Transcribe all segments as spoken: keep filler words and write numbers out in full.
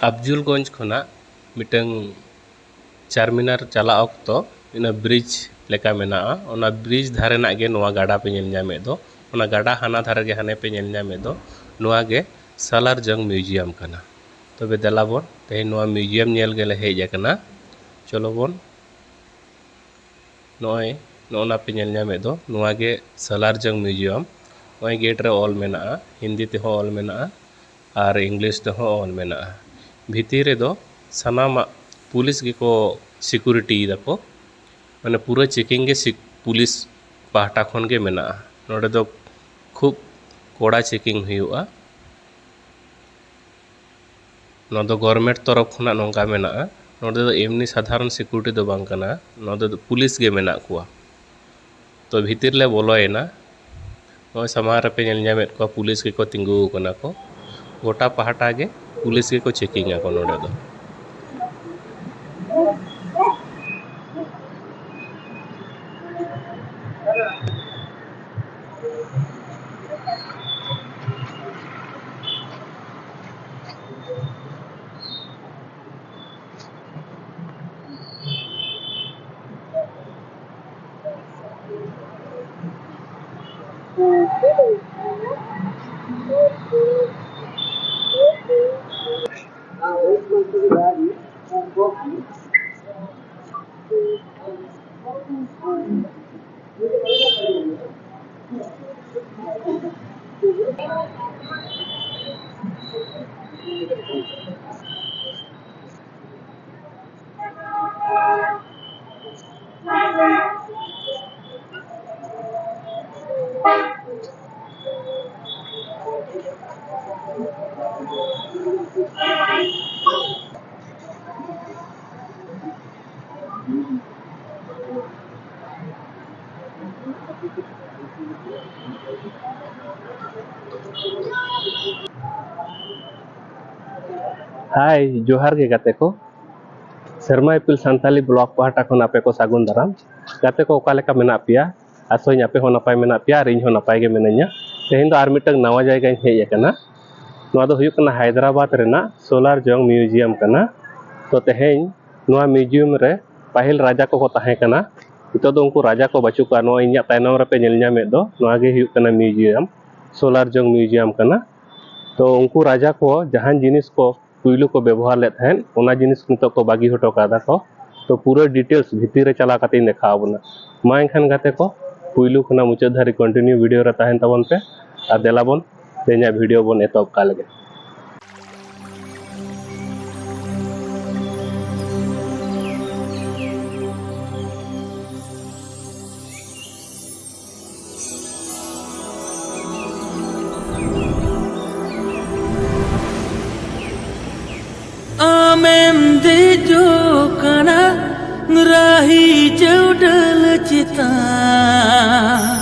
ᱟᱯᱡᱩᱞᱜᱚᱸᱡᱽ ᱠᱷᱚᱱᱟᱜ ᱢᱤᱫᱴᱟᱝ ᱪᱟᱨᱢᱤᱱᱟᱨ ᱪᱟᱞᱟᱜ ᱚᱠᱛᱚ ᱤᱱᱟᱹ ᱵᱨᱤᱡᱽ ᱞᱮᱠᱟ ᱢᱮᱱᱟᱜᱼᱟ᱾ ᱚᱱᱟ ᱵᱨᱤᱡᱽ ᱫᱷᱟᱨᱮ ᱨᱮᱱᱟᱜ ᱜᱮ ᱱᱚᱣᱟ ᱜᱟᱰᱟ ᱯᱮ ᱧᱮᱞ ᱧᱟᱢᱮᱫ ᱫᱚ᱾ ᱚᱱᱟ ᱜᱟᱰᱟ ᱦᱟᱱᱟ ᱫᱷᱟᱨᱮ ᱜᱮ ᱦᱟᱱᱮ ᱯᱮ ᱧᱮᱞ ᱧᱟᱢᱮᱫ ᱫᱚ, ᱱᱚᱣᱟ ᱜᱮ ᱥᱟᱞᱟᱨᱡᱚᱝ ᱢᱤᱭᱩᱡᱤᱭᱟᱢ ᱠᱟᱱᱟ᱾ ᱛᱚᱵᱮ ᱫᱮᱞᱟ ᱵᱚᱱ, ᱛᱮᱦᱮᱧ ᱱᱚᱣᱟ ᱢᱤᱭᱩᱡᱤᱭᱟᱢ ᱧᱮᱞ ᱜᱮᱞᱮ ᱦᱮᱡ ᱟᱠᱟᱱᱟ᱾ ᱪᱚᱞᱚ ᱵᱚᱱ ᱱᱚᱜᱼᱚᱭ, ᱱᱚᱜᱼᱚ ᱱᱟ ᱯᱮ ᱧᱮᱞ ᱧᱟᱢᱮᱫ ᱫᱚ, ᱱᱚᱣᱟ ᱜᱮ ᱥᱟᱞᱟᱨᱡᱚᱝ ᱢᱤᱭᱩᱡᱤᱭᱟᱢ᱾ ᱱᱚᱜᱼᱚᱭ ᱜᱮᱴ ᱨᱮ ᱚᱞ ᱢᱮᱱᱟᱜᱼᱟ, ᱦᱤᱱᱫᱤ ᱛᱮᱦᱚᱸ ᱚᱞ ᱢᱮᱱᱟᱜᱼᱟ ᱟᱨ ᱤᱝᱞᱤᱥ ᱛᱮᱦᱚᱸ ᱚᱞ ᱢᱮᱱᱟᱜᱼᱟ᱾ ᱵᱷᱤᱛᱤᱨ ᱨᱮᱫᱚ ᱥᱟᱱᱟᱢᱟᱜ ᱯᱩᱞᱤᱥ ᱜᱮᱠᱚ ᱥᱤᱠᱩᱨᱤᱴᱤᱭ ᱫᱟᱠᱚ, ᱢᱟᱱᱮ ᱯᱩᱨᱟᱹ ᱪᱮᱠᱤᱝ ᱜᱮ ᱥᱤᱠ-, ᱯᱩᱞᱤᱥ ᱯᱟᱦᱴᱟ ᱠᱷᱚᱱ ᱜᱮ ᱢᱮᱱᱟᱜᱼᱟ᱾ ᱱᱚᱰᱮ ᱫᱚ ᱠᱷᱩᱵ ᱠᱚᱲᱟ ᱪᱮᱠᱤᱝ ᱦᱩᱭᱩᱜᱼᱟ᱾ ᱱᱚᱣᱟ ᱫᱚ ᱜᱚᱨᱢᱮᱱᱴ ᱛᱚᱨᱚᱯ ᱠᱷᱚᱱᱟᱜ ᱱᱚᱝᱠᱟ ᱢᱮᱱᱟᱜᱼᱟ᱾ ᱱᱚᱰᱮ ᱫᱚ ᱮᱢᱱᱤ ᱥᱟᱫᱷᱟᱨᱚᱱ ᱥᱤᱠᱩᱨᱤᱴᱤ ᱫᱚ ᱵᱟᱝ ᱠᱟᱱᱟ, ᱱᱚᱰᱮ ᱫᱚ ᱯᱩᱞᱤᱥ ᱜᱮ ᱢᱮᱱᱟᱜ ᱠᱚᱣᱟ᱾ ᱛᱚ, ᱵᱷᱤᱛᱤᱨ ᱞᱮ ᱵᱚᱞᱚᱭᱮᱱᱟ᱾ ᱱᱚᱜᱼᱚᱭ ᱥᱟᱢᱟᱝ ᱨᱮᱯᱮ ᱧᱮᱞ ᱧᱟᱢᱮᱫ ᱠᱚᱣᱟ, ᱯᱩᱞᱤᱥ ᱜᱮᱠᱚ ᱛᱤᱸᱜᱩ ᱟᱠᱟᱱᱟ ᱠᱚ᱾ ᱜᱚᱴᱟ ᱯᱟᱦᱴᱟ ᱜᱮ ᱯᱩᱞᱤᱥ ᱜᱮᱠᱚ ᱪᱮᱠᱤᱝ ᱟᱠᱚ ᱱᱚᱰᱮ ᱫᱚ᱾ ᱦᱟᱭ, ᱡᱚᱦᱟᱨ ᱜᱮ ᱜᱟᱛᱮ ᱠᱚ᱾ ᱥᱮᱨᱢᱟ ᱤᱯᱤᱞ ᱥᱟᱱᱛᱟᱞᱤ ᱵᱞᱚᱜ ᱯᱟᱦᱴᱟ ᱠᱷᱚᱱ ᱟᱯᱮ ᱠᱚ ᱥᱟᱹᱜᱩᱱ ᱫᱟᱨᱟᱢ᱾ ᱜᱟᱛᱮ ᱠᱚ, ᱚᱠᱟ ᱞᱮᱠᱟ ᱢᱮᱱᱟᱜ ᱯᱮᱭᱟ? ᱟᱥᱚᱜ ᱟᱹᱧ ᱟᱯᱮ ᱦᱚᱸ ᱱᱟᱯᱟᱭ ᱢᱮᱱᱟᱜ ᱯᱮᱭᱟ ᱟᱨ ᱤᱧ ᱦᱚᱸ ᱱᱟᱯᱟᱭ ᱜᱮ ᱢᱤᱱᱟᱹᱧᱟ᱾ ᱛᱮᱦᱮᱧ ᱫᱚ ᱟᱨ ᱢᱤᱫᱴᱟᱝ ᱱᱟᱣᱟ ᱡᱟᱭᱜᱟᱧ ᱦᱮᱡ ᱟᱠᱟᱱᱟ᱾ ᱱᱚᱣᱟ ᱫᱚ ᱦᱩᱭᱩᱜ ᱠᱟᱱᱟ ᱦᱟᱭᱫᱨᱟᱵᱟᱫᱽ ᱨᱮᱱᱟᱜ ᱥᱳᱞᱟᱨ ᱡᱚᱝ ᱢᱤᱭᱩᱡᱤᱭᱟᱢ ᱠᱟᱱᱟ᱾ ᱛᱚ ᱛᱮᱦᱮᱧ ᱱᱚᱣᱟ ᱢᱤᱭᱩᱡᱤᱭᱟᱢ ᱨᱮ ᱯᱟᱹᱦᱤᱞ ᱨᱟᱡᱟ ᱠᱚᱠᱚ ᱛᱟᱦᱮᱸ ᱠᱟᱱᱟ᱾ ᱱᱤᱛᱚᱜ ᱫᱚ ᱩᱱᱠᱩ ᱨᱟᱡᱟ ᱠᱚ ᱵᱟᱹᱪᱩᱜ ᱠᱚᱣᱟ᱾ ᱱᱚᱣᱟ ᱤᱧᱟᱹᱜ ᱛᱟᱭᱱᱚᱢ ᱨᱮᱯᱮ ᱧᱮᱞ ᱧᱟᱢᱮᱫ ᱫᱚ, ᱱᱚᱣᱟ ᱜᱮ ᱦᱩᱭᱩᱜ ᱠᱟᱱᱟ ᱢᱤᱭᱩᱡᱤᱭᱟᱢ, ᱥᱳᱞᱟᱨ ᱡᱚᱝ ᱢᱤᱭᱩᱡᱤᱭᱟᱢ ᱠᱟᱱᱟ᱾ ᱛᱚ ᱩᱱᱠᱩ ᱨᱟᱡᱟ ᱠᱚ ᱡᱟᱦᱟᱱ ᱡᱤᱱᱤᱥ ᱠᱚ ᱯᱩᱭᱞᱩ ᱠᱚ ᱵᱮᱵᱚᱦᱟᱨ ᱞᱮᱫ ᱛᱟᱦᱮᱸᱫ, ᱚᱱᱟ ᱡᱤᱱᱤᱥ ᱱᱤᱛᱚᱜ ᱠᱚ ᱵᱟᱹᱜᱤ ᱦᱚᱴᱚ ᱠᱟᱫᱟ ᱠᱚ᱾ ᱛᱚ ᱯᱩᱨᱟᱹ details ᱵᱷᱤᱛᱤᱨ ᱨᱮ ᱪᱟᱞᱟᱣ ᱠᱟᱛᱮᱧ ᱫᱮᱠᱷᱟᱣ ᱟᱵᱚᱱᱟ᱾ ᱢᱟ ᱮᱱᱠᱷᱟᱱ ᱜᱟᱛᱮ ᱠᱚ, ᱯᱩᱭᱞᱩ ᱠᱷᱚᱱᱟᱜ ᱢᱩᱪᱟᱹᱫ ᱫᱷᱟᱹᱨᱤᱡ continue video ᱨᱮ ᱛᱟᱦᱮᱱ ᱛᱟᱵᱚᱱ ᱯᱮ᱾ ᱟᱨ ᱫᱮᱞᱟ ᱵᱚᱱ ᱛᱮᱦᱮᱧᱟᱜ video ᱵᱚᱱ ᱮᱛᱚᱦᱚᱵ ᱠᱟᱜ ᱞᱮᱜᱮ᱾ ᱟᱢᱮᱢ ᱫᱮᱡᱚᱜ ᱠᱟᱱᱟ ᱨᱟᱦᱤ ᱪᱟᱹᱣᱰᱟᱹᱞ ᱪᱮᱛᱟᱱ᱾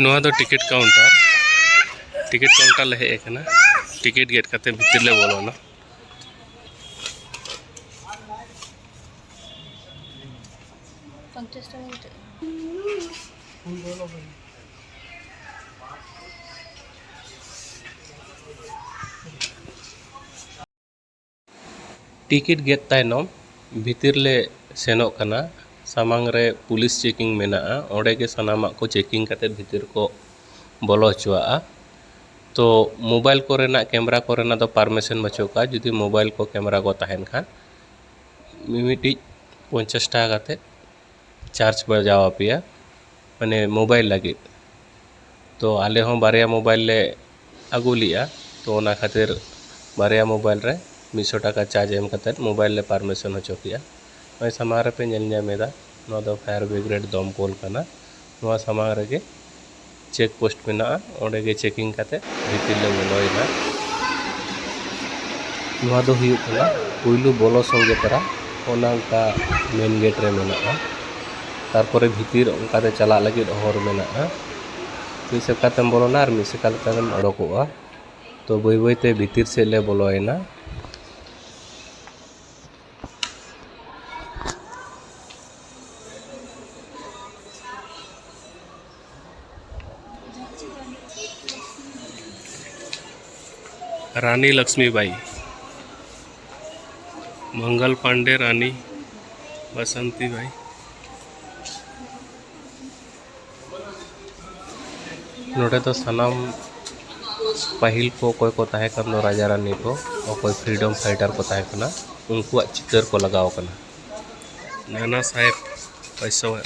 ᱱᱚᱣᱟ ᱫᱚ ᱴᱤᱠᱤᱴ ᱠᱟᱣᱩᱱᱴᱟᱨ᱾ ᱴᱤᱠᱤᱴ ᱠᱟᱣᱩᱱᱴᱟᱨ ᱞᱮ ᱦᱮᱡ ᱟᱠᱟᱱᱟ᱾ ᱴᱤᱠᱤᱴ ᱜᱮᱫ ᱠᱟᱛᱮ ᱵᱷᱤᱛᱤᱨ ᱞᱮ ᱵᱚᱞᱚᱱᱟ᱾ ᱯᱚᱧᱪᱟᱥ ᱴᱟᱠᱟ ᱠᱟᱛᱮ᱾ ᱴᱤᱠᱤᱴ ᱜᱮᱫ ᱛᱟᱭᱱᱚᱢ ᱵᱷᱤᱛᱤᱨ ᱞᱮ ᱥᱮᱱᱚᱜ ᱠᱟᱱᱟ᱾ ᱥᱟᱢᱟᱝ ᱨᱮ ᱯᱩᱞᱤᱥ ᱪᱮᱠᱤᱝ ᱢᱮᱱᱟᱜᱼᱟ, ᱚᱸᱰᱮ ᱜᱮ ᱥᱟᱱᱟᱢᱟᱜ ᱠᱚ ᱪᱮᱠᱤᱝ ᱠᱟᱛᱮ ᱵᱷᱤᱛᱤᱨ ᱠᱚ ᱵᱚᱞᱚ ᱦᱚᱪᱚᱣᱟᱜᱼᱟ᱾ ᱛᱚ ᱢᱳᱵᱟᱭᱤᱞ ᱠᱚᱨᱮᱱᱟᱜ, ᱠᱮᱢᱮᱨᱟ ᱠᱚᱨᱮᱱᱟᱜ ᱫᱚ ᱯᱟᱨᱢᱤᱥᱚᱱ ᱵᱟᱹᱪᱩᱜ ᱠᱟᱜᱼᱟ᱾ ᱡᱩᱫᱤ ᱢᱳᱵᱟᱭᱤᱞ ᱠᱚ, ᱠᱮᱢᱮᱨᱟ ᱠᱚ ᱛᱟᱦᱮᱱ ᱠᱷᱟᱱ ᱢᱤᱢᱤᱫᱴᱤᱡ ᱯᱚᱧᱪᱟᱥ ᱴᱟᱠᱟ ᱠᱟᱛᱮ ᱪᱟᱨᱡᱽ ᱵᱟᱡᱟᱣ ᱟᱯᱮᱭᱟ, ᱢᱟᱱᱮ ᱢᱳᱵᱟᱭᱤᱞ ᱞᱟᱹᱜᱤᱫ᱾ ᱛᱚ ᱟᱞᱮ ᱦᱚᱸ ᱵᱟᱨᱭᱟ ᱢᱳᱵᱟᱭᱤᱞ ᱞᱮ ᱟᱹᱜᱩ ᱞᱮᱜᱼᱟ, ᱛᱚ ᱚᱱᱟ ᱠᱷᱟᱹᱛᱤᱨ ᱵᱟᱨᱭᱟ ᱢᱳᱵᱟᱭᱤᱞ ᱨᱮ ᱢᱤᱫ ᱥᱚ ᱴᱟᱠᱟ ᱪᱟᱨᱡᱽ ᱮᱢ ᱠᱟᱛᱮᱫ ᱢᱳᱵᱟᱭᱤᱞ ᱞᱮ ᱯᱟᱨᱢᱤᱥᱚᱱ ᱦᱚᱪᱚ ᱠᱮᱜᱼᱟ᱾ ᱱᱚᱜᱼᱚᱭ ᱥᱟᱢᱟᱝ ᱨᱮᱯᱮ ᱧᱮᱞ ᱧᱟᱢ ᱮᱫᱟ, ᱱᱚᱣᱟ ᱫᱚ ᱯᱷᱟᱭᱟᱨ ᱵᱨᱤᱜᱮᱰ ᱫᱚᱢᱠᱚᱞ ᱠᱟᱱᱟ᱾ ᱱᱚᱣᱟ ᱥᱟᱢᱟᱝ ᱨᱮᱜᱮ ᱪᱮᱠ ᱯᱳᱥᱴ ᱢᱮᱱᱟᱜᱼᱟ, ᱚᱸᱰᱮ ᱜᱮ ᱪᱮᱠᱤᱝ ᱠᱟᱛᱮ ᱵᱷᱤᱛᱤᱨ ᱞᱮ ᱵᱚᱞᱚᱭᱮᱱᱟ᱾ ᱱᱚᱣᱟ ᱫᱚ ᱦᱩᱭᱩᱜ ᱠᱟᱱᱟ ᱯᱩᱭᱞᱩ ᱵᱚᱞᱚ ᱥᱚᱸᱜᱮ ᱛᱚᱨᱟ ᱚᱱᱟ ᱚᱱᱠᱟ ᱢᱮᱱ ᱜᱮᱴ ᱨᱮ ᱢᱮᱱᱟᱜᱼᱟ᱾ ᱛᱟᱨᱯᱚᱨᱮ ᱵᱷᱤᱛᱤᱨ ᱚᱱᱠᱟᱛᱮ ᱪᱟᱞᱟᱜ ᱞᱟᱹᱜᱤᱫ ᱦᱚᱨ ᱢᱮᱱᱟᱜᱼᱟ᱾ ᱢᱤᱫ ᱥᱮᱠᱟ ᱛᱮᱢ ᱵᱚᱞᱚᱱᱟ ᱟᱨ ᱢᱤᱫ ᱥᱮᱠᱟ ᱛᱮᱢ ᱚᱰᱚᱠᱚᱜᱼᱟ᱾ ᱛᱚ ᱵᱟᱹᱭ ᱵᱟᱹᱭ ᱛᱮ ᱵᱷᱤᱛᱤᱨ ᱥᱮᱫ ᱞᱮ ᱵᱚᱞᱚᱭᱮᱱᱟ᱾ ᱨᱟᱱᱤ ᱞᱚᱠᱥᱢᱤ ᱵᱟᱭ, ᱢᱚᱝᱜᱚᱞ ᱯᱟᱱᱰᱮ, ᱨᱟᱱᱤ ᱵᱟᱥᱚᱱᱛᱤ ᱵᱟᱭ᱾ ᱱᱚᱰᱮ ᱫᱚ ᱥᱟᱱᱟᱢ ᱯᱟᱹᱦᱤᱞ ᱠᱚ ᱚᱠᱚᱭ ᱠᱚ ᱛᱟᱦᱮᱸ ᱠᱟᱱ ᱫᱚ ᱨᱟᱡᱟ ᱨᱟᱱᱤ ᱠᱚ, ᱚᱠᱚᱭ freedom fighter ᱠᱚ ᱛᱟᱦᱮᱸ ᱠᱟᱱᱟ, ᱩᱱᱠᱩᱣᱟᱜ ᱪᱤᱛᱟᱹᱨ ᱠᱚ ᱞᱟᱜᱟᱣ ᱟᱠᱟᱱᱟ᱾ ᱱᱟᱱᱟ ᱥᱟᱦᱮᱵᱽ ᱯᱮᱥᱣᱟ᱾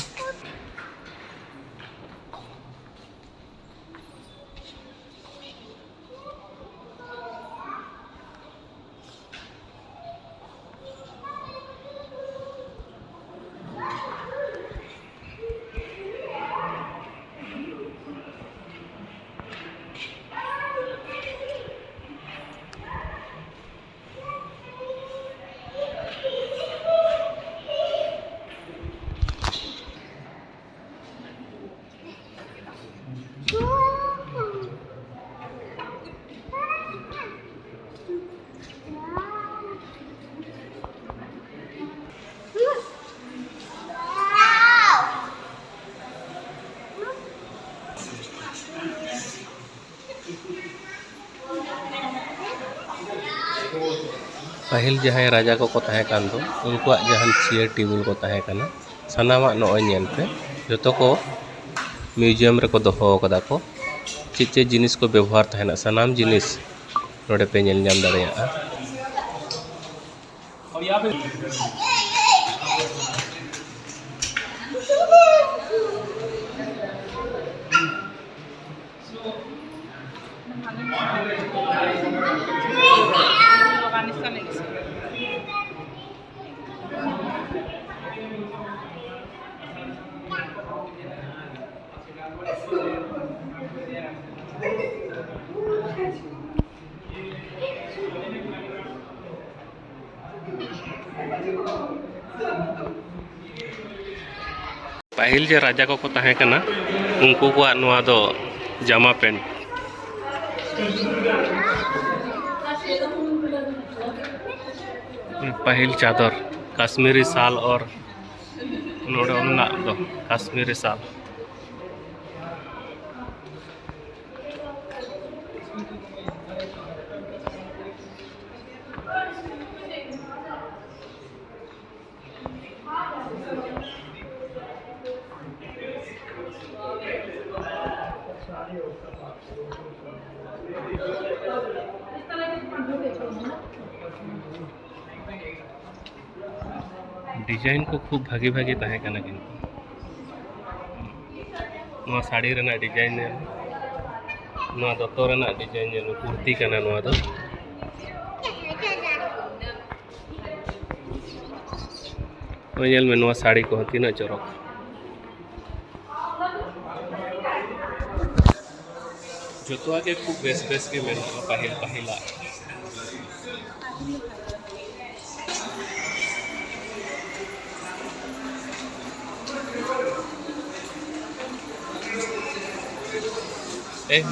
ᱯᱟᱹᱦᱤᱞ ᱡᱟᱦᱟᱸᱭ ᱨᱟᱡᱟ ᱠᱚᱠᱚ ᱛᱟᱦᱮᱸ ᱠᱟᱱ ᱫᱚ, ᱩᱱᱠᱩᱣᱟᱜ ᱡᱟᱦᱟᱸ chair table ᱠᱚ ᱛᱟᱦᱮᱸ ᱠᱟᱱᱟ, ᱥᱟᱱᱟᱢᱟᱜ ᱱᱚᱜᱼᱚᱭ ᱧᱮᱞ ᱯᱮ, ᱡᱚᱛᱚ ᱠᱚ museum ᱨᱮᱠᱚ ᱫᱚᱦᱚ ᱟᱠᱟᱫᱟ ᱠᱚ᱾ ᱪᱮᱫ ᱪᱮᱫ ᱡᱤᱱᱤᱥ ᱠᱚ ᱵᱮᱵᱚᱦᱟᱨ ᱛᱟᱦᱮᱱᱟ, ᱥᱟᱱᱟᱢ ᱡᱤᱱᱤᱥ ᱱᱚᱰᱮ ᱯᱮ ᱧᱮᱞ ᱧᱟᱢ ᱫᱟᱲᱮᱭᱟᱜᱼᱟ᱾ ᱯᱟᱹᱦᱤᱞ ᱡᱮ ᱨᱟᱡᱟ ᱠᱚᱠᱚ ᱛᱟᱦᱮᱸ ᱠᱟᱱᱟ, ᱩᱱᱠᱩ ᱠᱚᱣᱟᱜ ᱱᱚᱣᱟ ᱫᱚ ᱡᱟᱢᱟ ᱯᱮᱱᱴ᱾ ᱯᱟᱹᱦᱤᱞ ᱪᱟᱫᱚᱨ, ᱠᱟᱥᱢᱤᱨᱤ ᱥᱟᱞ ᱚᱨ ᱱᱚᱰᱮ ᱢᱮᱱᱟᱜ ᱫᱚ ᱠᱟᱥᱢᱤᱨᱤ ᱥᱟᱞ᱾ ᱰᱤᱡᱟᱭᱤᱱ ᱠᱚ ᱠᱷᱩᱵ ᱵᱷᱟᱜᱮ ᱵᱷᱟᱜᱮ ᱛᱟᱦᱮᱸ ᱠᱟᱱᱟ᱾ ᱠᱤᱱᱛᱩ ᱱᱚᱣᱟ ᱥᱟᱹᱲᱤ ᱨᱮᱱᱟᱜ ᱰᱤᱡᱟᱭᱤᱱ ᱧᱮᱞ ᱢᱮ, ᱱᱚᱣᱟ ᱫᱚᱛᱚ ᱨᱮᱱᱟᱜ ᱰᱤᱡᱟᱭᱤᱱ ᱧᱮᱞ ᱢᱮ, ᱠᱩᱨᱛᱤ ᱠᱟᱱᱟ ᱱᱚᱣᱟ ᱫᱚ᱾ ᱱᱚᱜᱼᱚᱭ ᱧᱮᱞ ᱢᱮ, ᱱᱚᱣᱟ ᱥᱟᱹᱲᱤ ᱠᱚᱦᱚᱸ ᱛᱤᱱᱟᱹᱜ ᱪᱚᱨᱚᱠ᱾ ᱡᱚᱛᱚᱣᱟᱜ ᱜᱮ ᱠᱷᱩᱵ ᱵᱮᱥ ᱵᱮᱥ ᱜᱮ ᱢᱮᱱᱟᱜᱼᱟ, ᱯᱟᱹᱦᱤᱞ ᱯᱟᱹᱦᱤᱞᱟᱜ᱾ ᱮ᱾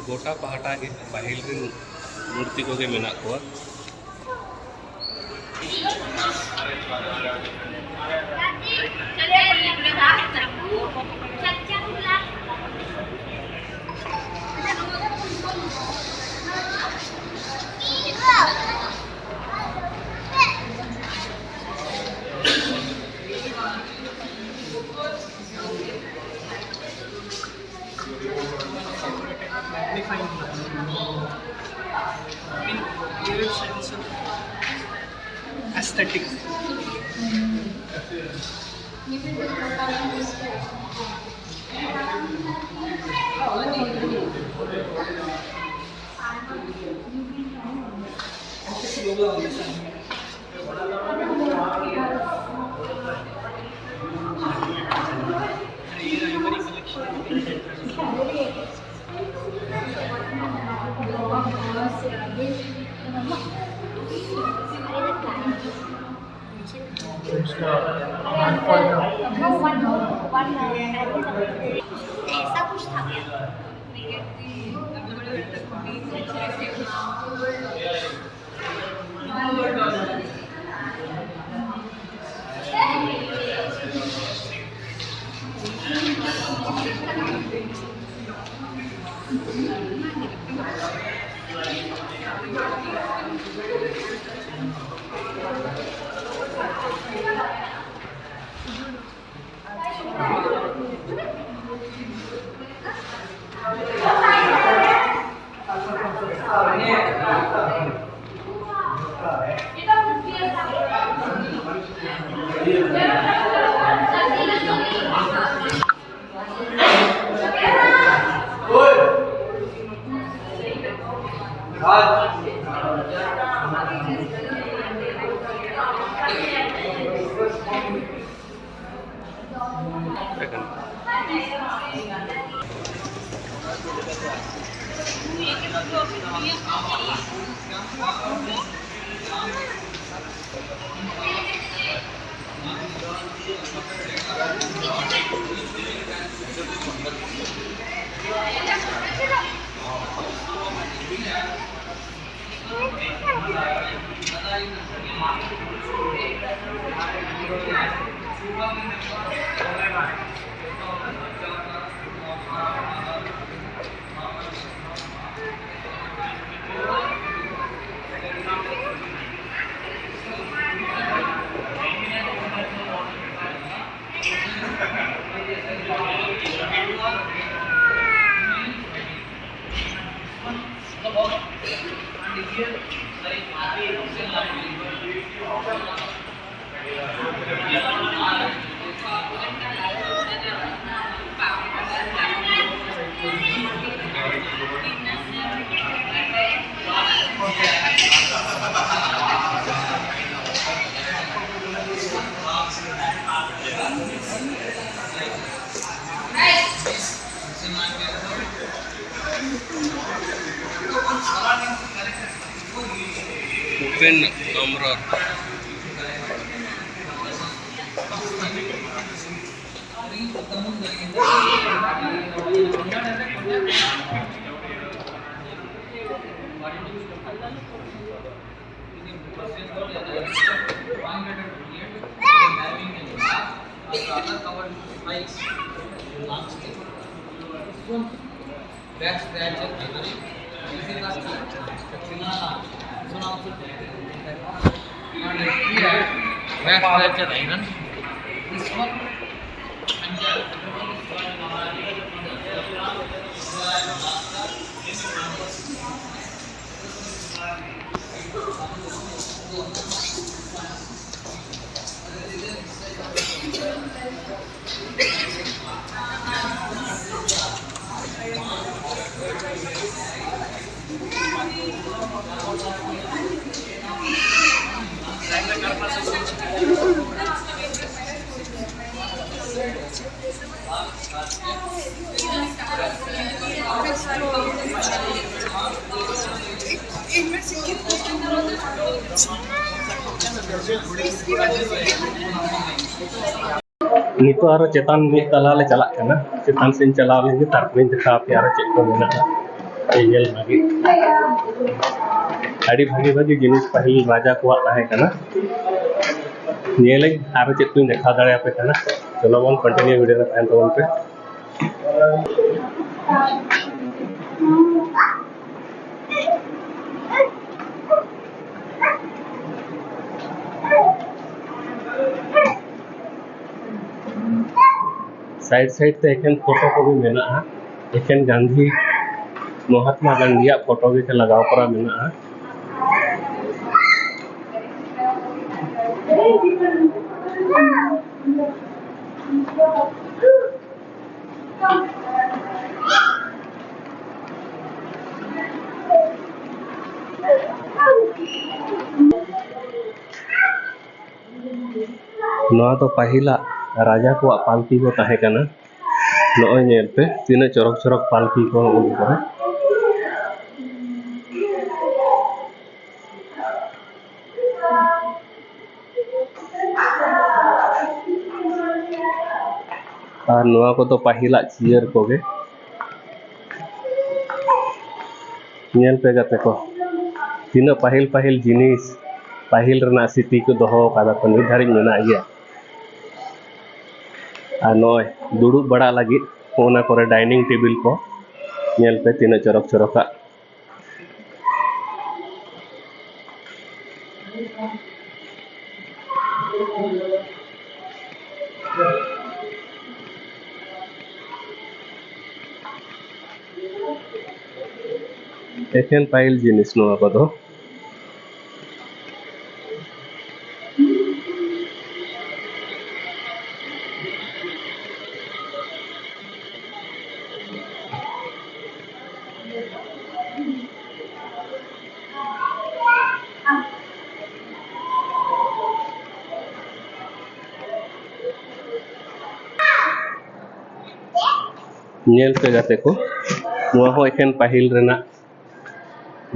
ᱜᱚᱴᱟ ᱯᱟᱦᱴᱟ ᱜᱮ ᱯᱟᱹᱦᱤᱞ ᱨᱮᱱ ᱢᱩᱨᱛᱤ ᱠᱚᱜᱮ ᱢᱮᱱᱟᱜ ᱠᱚᱣᱟ᱾ Magnifying glass. In clear sense of aesthetics. ऐसा कुछ था क्या? Upen Amrar. Best graduate, this is not, this one also, best graduate, this one. ᱱᱤᱛᱚᱜ ᱟᱨᱚ ᱪᱮᱛᱟᱱ ᱢᱤᱫ ᱛᱟᱞᱟ ᱞᱮ ᱪᱟᱞᱟᱜ ᱠᱟᱱᱟ᱾ ᱪᱮᱛᱟᱱ ᱥᱮᱫ ᱪᱟᱞᱟᱣ ᱞᱮᱱ ᱜᱮ, ᱛᱟᱨᱯᱚᱨᱮᱧ ᱫᱮᱠᱷᱟᱣ ᱟᱯᱮᱭᱟ ᱟᱨᱚ ᱪᱮᱫ ᱠᱚ ᱢᱮᱱᱟᱜᱼᱟ᱾ ᱧᱮᱞ ᱞᱟᱹᱜᱤᱫ ᱟᱹᱰᱤ ᱵᱷᱟᱜᱤ ᱵᱷᱟᱜᱤ ᱡᱤᱱᱤᱥ ᱯᱟᱹᱦᱤᱞ ᱨᱟᱡᱟ ᱠᱚᱣᱟᱜ ᱛᱟᱦᱮᱸ ᱠᱟᱱᱟ᱾ ᱧᱮᱞᱟᱹᱧ ᱟᱨᱚ ᱪᱮᱫ ᱠᱚᱧ ᱫᱮᱠᱷᱟᱣ ᱫᱟᱲᱮᱭᱟᱯᱮ ᱠᱟᱱᱟ᱾ ᱪᱚᱞᱚ ᱵᱚᱱ continue video ᱨᱮ ᱛᱟᱦᱮᱱ ᱛᱟᱵᱚᱱ ᱯᱮ᱾ Side side ᱛᱮ ᱮᱠᱮᱱ ᱯᱷᱳᱴᱳ ᱠᱚᱜᱮ ᱢᱮᱱᱟᱜᱼᱟ᱾ ᱮᱠᱮᱱ ᱜᱟᱱᱫᱷᱤ, ᱢᱚᱦᱟᱛᱢᱟ ᱜᱟᱱᱫᱷᱤᱭᱟᱜ ᱯᱷᱳᱴᱳ ᱜᱮ ᱞᱟᱜᱟᱣ ᱠᱚᱨᱟ ᱢᱮᱱᱟᱜᱼᱟ᱾ ᱱᱚᱣᱟ ᱫᱚ ᱯᱟᱹᱦᱤᱞᱟᱜ ᱨᱟᱡᱟ ᱠᱚᱣᱟᱜ ᱯᱟᱞᱠᱤ ᱠᱚ ᱛᱟᱦᱮᱸ ᱠᱟᱱᱟ᱾ ᱱᱚᱜᱼᱚᱭ ᱧᱮᱞ ᱯᱮ, ᱛᱤᱱᱟᱹᱜ ᱪᱚᱨᱚᱠ ᱪᱚᱨᱚᱠ ᱯᱟᱞᱠᱤ ᱠᱚ ᱱᱚᱜᱼᱚᱭ ᱠᱚᱨᱮ᱾ ᱟᱨ ᱱᱚᱣᱟ ᱠᱚᱫᱚ ᱯᱟᱹᱦᱤᱞᱟᱜ ᱪᱤᱭᱟᱹᱨ ᱠᱚᱜᱮ᱾ ᱧᱮᱞ ᱯᱮ ᱜᱟᱛᱮ ᱠᱚ, ᱛᱤᱱᱟᱹᱜ ᱯᱟᱹᱦᱤᱞ ᱯᱟᱹᱦᱤᱞ ᱡᱤᱱᱤᱥ, ᱯᱟᱹᱦᱤᱞ ᱨᱮᱱᱟᱜ ᱥᱨᱤᱛᱤ ᱠᱚ ᱫᱚᱦᱚ ᱟᱠᱟᱫᱟ ᱠᱚ, ᱱᱤᱛ ᱫᱷᱟᱹᱨᱤᱡ ᱢᱮᱱᱟᱜ ᱜᱮᱭᱟ᱾ ᱟᱨ ᱱᱚᱜᱼᱚᱭ ᱫᱩᱲᱩᱵ ᱵᱟᱲᱟ ᱞᱟᱹᱜᱤᱫ ᱚᱱᱟ ᱠᱚᱨᱮ dining table ᱠᱚ ᱧᱮᱞ ᱯᱮ, ᱛᱤᱱᱟᱹᱜ ᱪᱚᱨᱚᱠ ᱪᱚᱨᱚᱠᱟᱜ᱾ ᱮᱠᱷᱮᱱ ᱯᱟᱹᱦᱤᱞ ᱡᱤᱱᱤᱥ ᱱᱚᱣᱟ ᱠᱚᱫᱚ᱾ ᱧᱮᱞ ᱯᱮ ᱜᱟᱛᱮ ᱠᱚ, ᱱᱚᱣᱟ ᱦᱚᱸ ᱮᱠᱷᱮᱱ ᱯᱟᱹᱦᱤᱞ ᱨᱮᱱᱟᱜ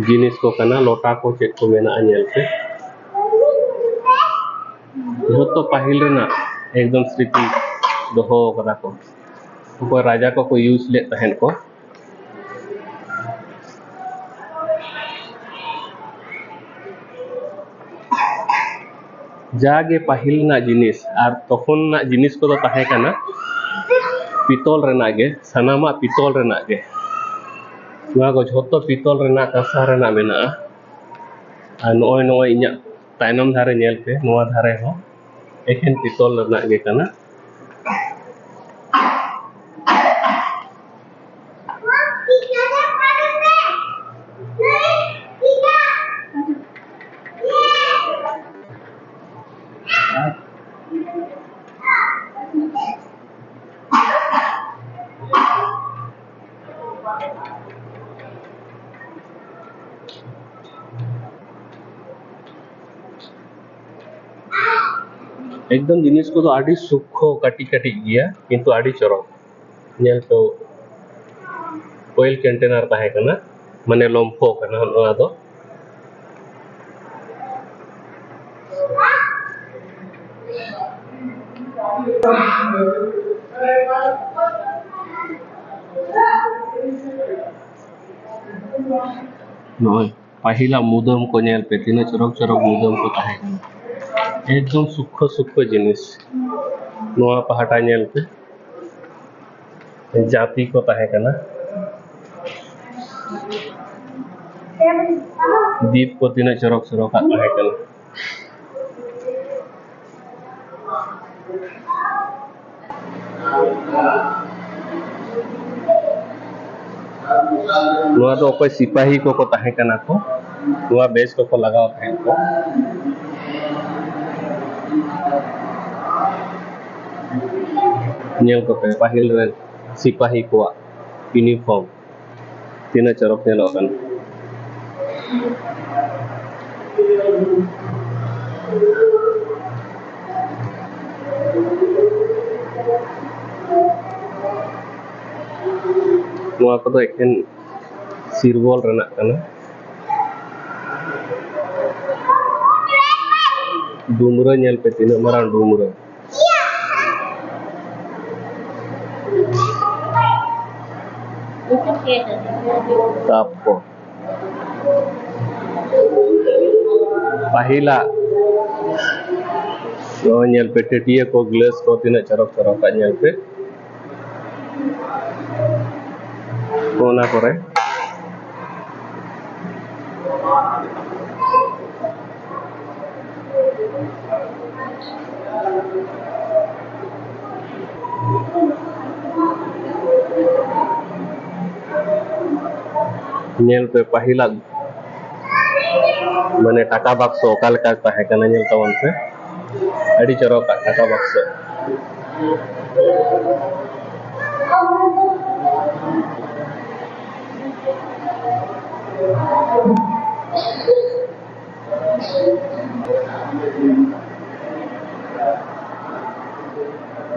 ᱡᱤᱱᱤᱥ ᱠᱚ ᱠᱟᱱᱟ᱾ ᱞᱚᱴᱟ ᱠᱚ ᱪᱮᱫ ᱠᱚ ᱢᱮᱱᱟᱜᱼᱟ, ᱧᱮᱞ ᱯᱮ, ᱡᱷᱚᱛᱚ ᱯᱟᱹᱦᱤᱞ ᱨᱮᱱᱟᱜ ᱮᱠᱫᱚᱢ ᱥᱨᱤᱛᱤ ᱫᱚᱦᱚ ᱠᱟᱫᱟ ᱠᱚ᱾ ᱚᱠᱚᱭ ᱨᱟᱡᱟ ᱠᱚᱠᱚ use ᱞᱮᱫ ᱛᱟᱦᱮᱸᱫ ᱠᱚ᱾ ᱡᱟᱜᱮ ᱯᱟᱹᱦᱤᱞ ᱨᱮᱱᱟᱜ ᱡᱤᱱᱤᱥ ᱟᱨ ᱛᱚᱠᱷᱚᱱ ᱨᱮᱱᱟᱜ ᱡᱤᱱᱤᱥ ᱠᱚᱫᱚ ᱛᱟᱦᱮᱸ ᱠᱟᱱᱟ ᱯᱤᱛᱚᱞ ᱨᱮᱱᱟᱜ ᱜᱮ, ᱥᱟᱱᱟᱢᱟᱜ ᱯᱤᱛᱚᱞ ᱨᱮᱱᱟᱜ ᱜᱮ᱾ ᱱᱚᱣᱟ ᱠᱚ ᱡᱷᱚᱛᱚ ᱯᱤᱛᱚᱞ ᱨᱮᱱᱟᱜ, ᱠᱟᱸᱥᱟ ᱨᱮᱱᱟᱜ ᱢᱮᱱᱟᱜᱼᱟ᱾ ᱟᱨ ᱱᱚᱜᱼᱚᱭ, ᱱᱚᱜᱼᱚᱭ ᱤᱧᱟᱹᱜ ᱛᱟᱭᱱᱚᱢ ᱫᱷᱟᱨᱮ ᱧᱮᱞ ᱯᱮ, ᱱᱚᱣᱟ ᱫᱷᱟᱨᱮ ᱦᱚᱸ ᱮᱠᱷᱮᱱ ᱯᱤᱛᱚᱞ ᱨᱮᱱᱟᱜ ᱜᱮ ᱠᱟᱱᱟ᱾ ᱮᱠᱫᱚᱢ ᱡᱤᱱᱤᱥ ᱠᱚᱫᱚ ᱟᱹᱰᱤ ᱥᱩᱠᱠᱷᱚ, ᱠᱟᱹᱴᱤᱡ ᱠᱟᱹᱴᱤᱡ ᱜᱮᱭᱟ, ᱠᱤᱱᱛᱩ ᱟᱹᱰᱤ ᱪᱚᱨᱚᱠ᱾ ᱧᱮᱞ ᱯᱮ, oil container ᱛᱟᱦᱮᱸ ᱠᱟᱱᱟ, ᱢᱟᱱᱮ ᱞᱚᱢᱯᱷᱚ ᱠᱟᱱᱟ ᱱᱚᱣᱟ ᱫᱚ᱾ ᱱᱚᱜᱼᱚᱭ ᱯᱟᱹᱦᱤᱞᱟᱜ ᱢᱩᱫᱟᱹᱢ ᱠᱚ ᱧᱮᱞ ᱯᱮ, ᱛᱤᱱᱟᱹᱜ ᱪᱚᱨᱚᱠ ᱪᱚᱨᱚᱠ ᱢᱩᱫᱟᱹᱢ ᱠᱚ ᱛᱟᱦᱮᱸ ᱠᱟᱱᱟ᱾ ᱮᱠᱫᱚᱢ ᱥᱩᱠᱠᱷᱚ ᱥᱩᱠᱠᱷᱚ ᱡᱤᱱᱤᱥ᱾ ᱱᱚᱣᱟ ᱯᱟᱦᱴᱟ ᱧᱮᱞ ᱯᱮ, ᱡᱟᱹᱯᱤ ᱠᱚ ᱛᱟᱦᱮᱸ ᱠᱟᱱᱟ᱾ ᱫᱤᱯ ᱠᱚ ᱛᱤᱱᱟᱹᱜ ᱪᱚᱨᱚᱠ ᱪᱚᱨᱚᱠᱟᱜ ᱛᱟᱦᱮᱸ ᱠᱟᱱᱟ᱾ ᱱᱚᱣᱟ ᱫᱚ ᱚᱠᱚᱭ ᱥᱤᱯᱟᱦᱤ ᱠᱚᱠᱚ ᱛᱟᱦᱮᱸ ᱠᱟᱱᱟ ᱠᱚ, ᱱᱚᱣᱟ ᱵᱮᱡᱽ ᱠᱚᱠᱚ ᱞᱟᱜᱟᱣ ᱛᱟᱦᱮᱸ ᱠᱚ᱾ ᱧᱮᱞ ᱠᱚᱯᱮ, ᱯᱟᱹᱦᱤᱞ ᱨᱮᱱ ᱥᱤᱯᱟᱦᱤ ᱠᱚᱣᱟᱜ ᱤᱭᱩᱱᱤᱯᱷᱚᱨᱢ ᱛᱤᱱᱟᱹᱜ ᱪᱚᱨᱚᱠ ᱧᱮᱞᱚᱜ ᱠᱟᱱᱟ᱾ ᱱᱚᱣᱟ ᱠᱚᱫᱚ ᱮᱠᱮᱱ ᱥᱤᱨᱵᱚᱞ ᱨᱮᱱᱟᱜ ᱠᱟᱱᱟ᱾ ᱰᱩᱢᱨᱟᱹ ᱧᱮᱞ ᱯᱮ, ᱛᱤᱱᱟᱹᱜ ᱢᱟᱨᱟᱝ ᱰᱩᱢᱨᱟᱹ᱾ ᱛᱟᱯ ᱠᱚ᱾ ᱯᱟᱹᱦᱤᱞᱟᱜ ᱱᱚᱜᱼᱚᱭ ᱧᱮᱞ ᱯᱮ, ᱴᱟᱹᱴᱭᱟᱹ ᱠᱚ, ᱜᱞᱟᱥ ᱠᱚ, ᱛᱤᱱᱟᱹᱜ ᱪᱚᱨᱚᱠ ᱪᱚᱨᱚᱠᱟᱜ ᱧᱮᱞ ᱯᱮ᱾ ᱚᱱᱟ ᱠᱚᱨᱮ ᱧᱮᱞ ᱯᱮ, ᱯᱟᱹᱦᱤᱞᱟᱜ ᱢᱟᱱᱮ ᱴᱟᱠᱟ ᱵᱟᱠᱥᱚ ᱚᱠᱟ ᱞᱮᱠᱟ ᱛᱟᱦᱮᱸ ᱠᱟᱱᱟ, ᱧᱮᱞ ᱛᱟᱵᱚᱱ ᱯᱮ, ᱟᱹᱰᱤ ᱪᱚᱨᱚᱠᱟᱜ ᱴᱟᱠᱟ ᱵᱟᱠᱥᱚ᱾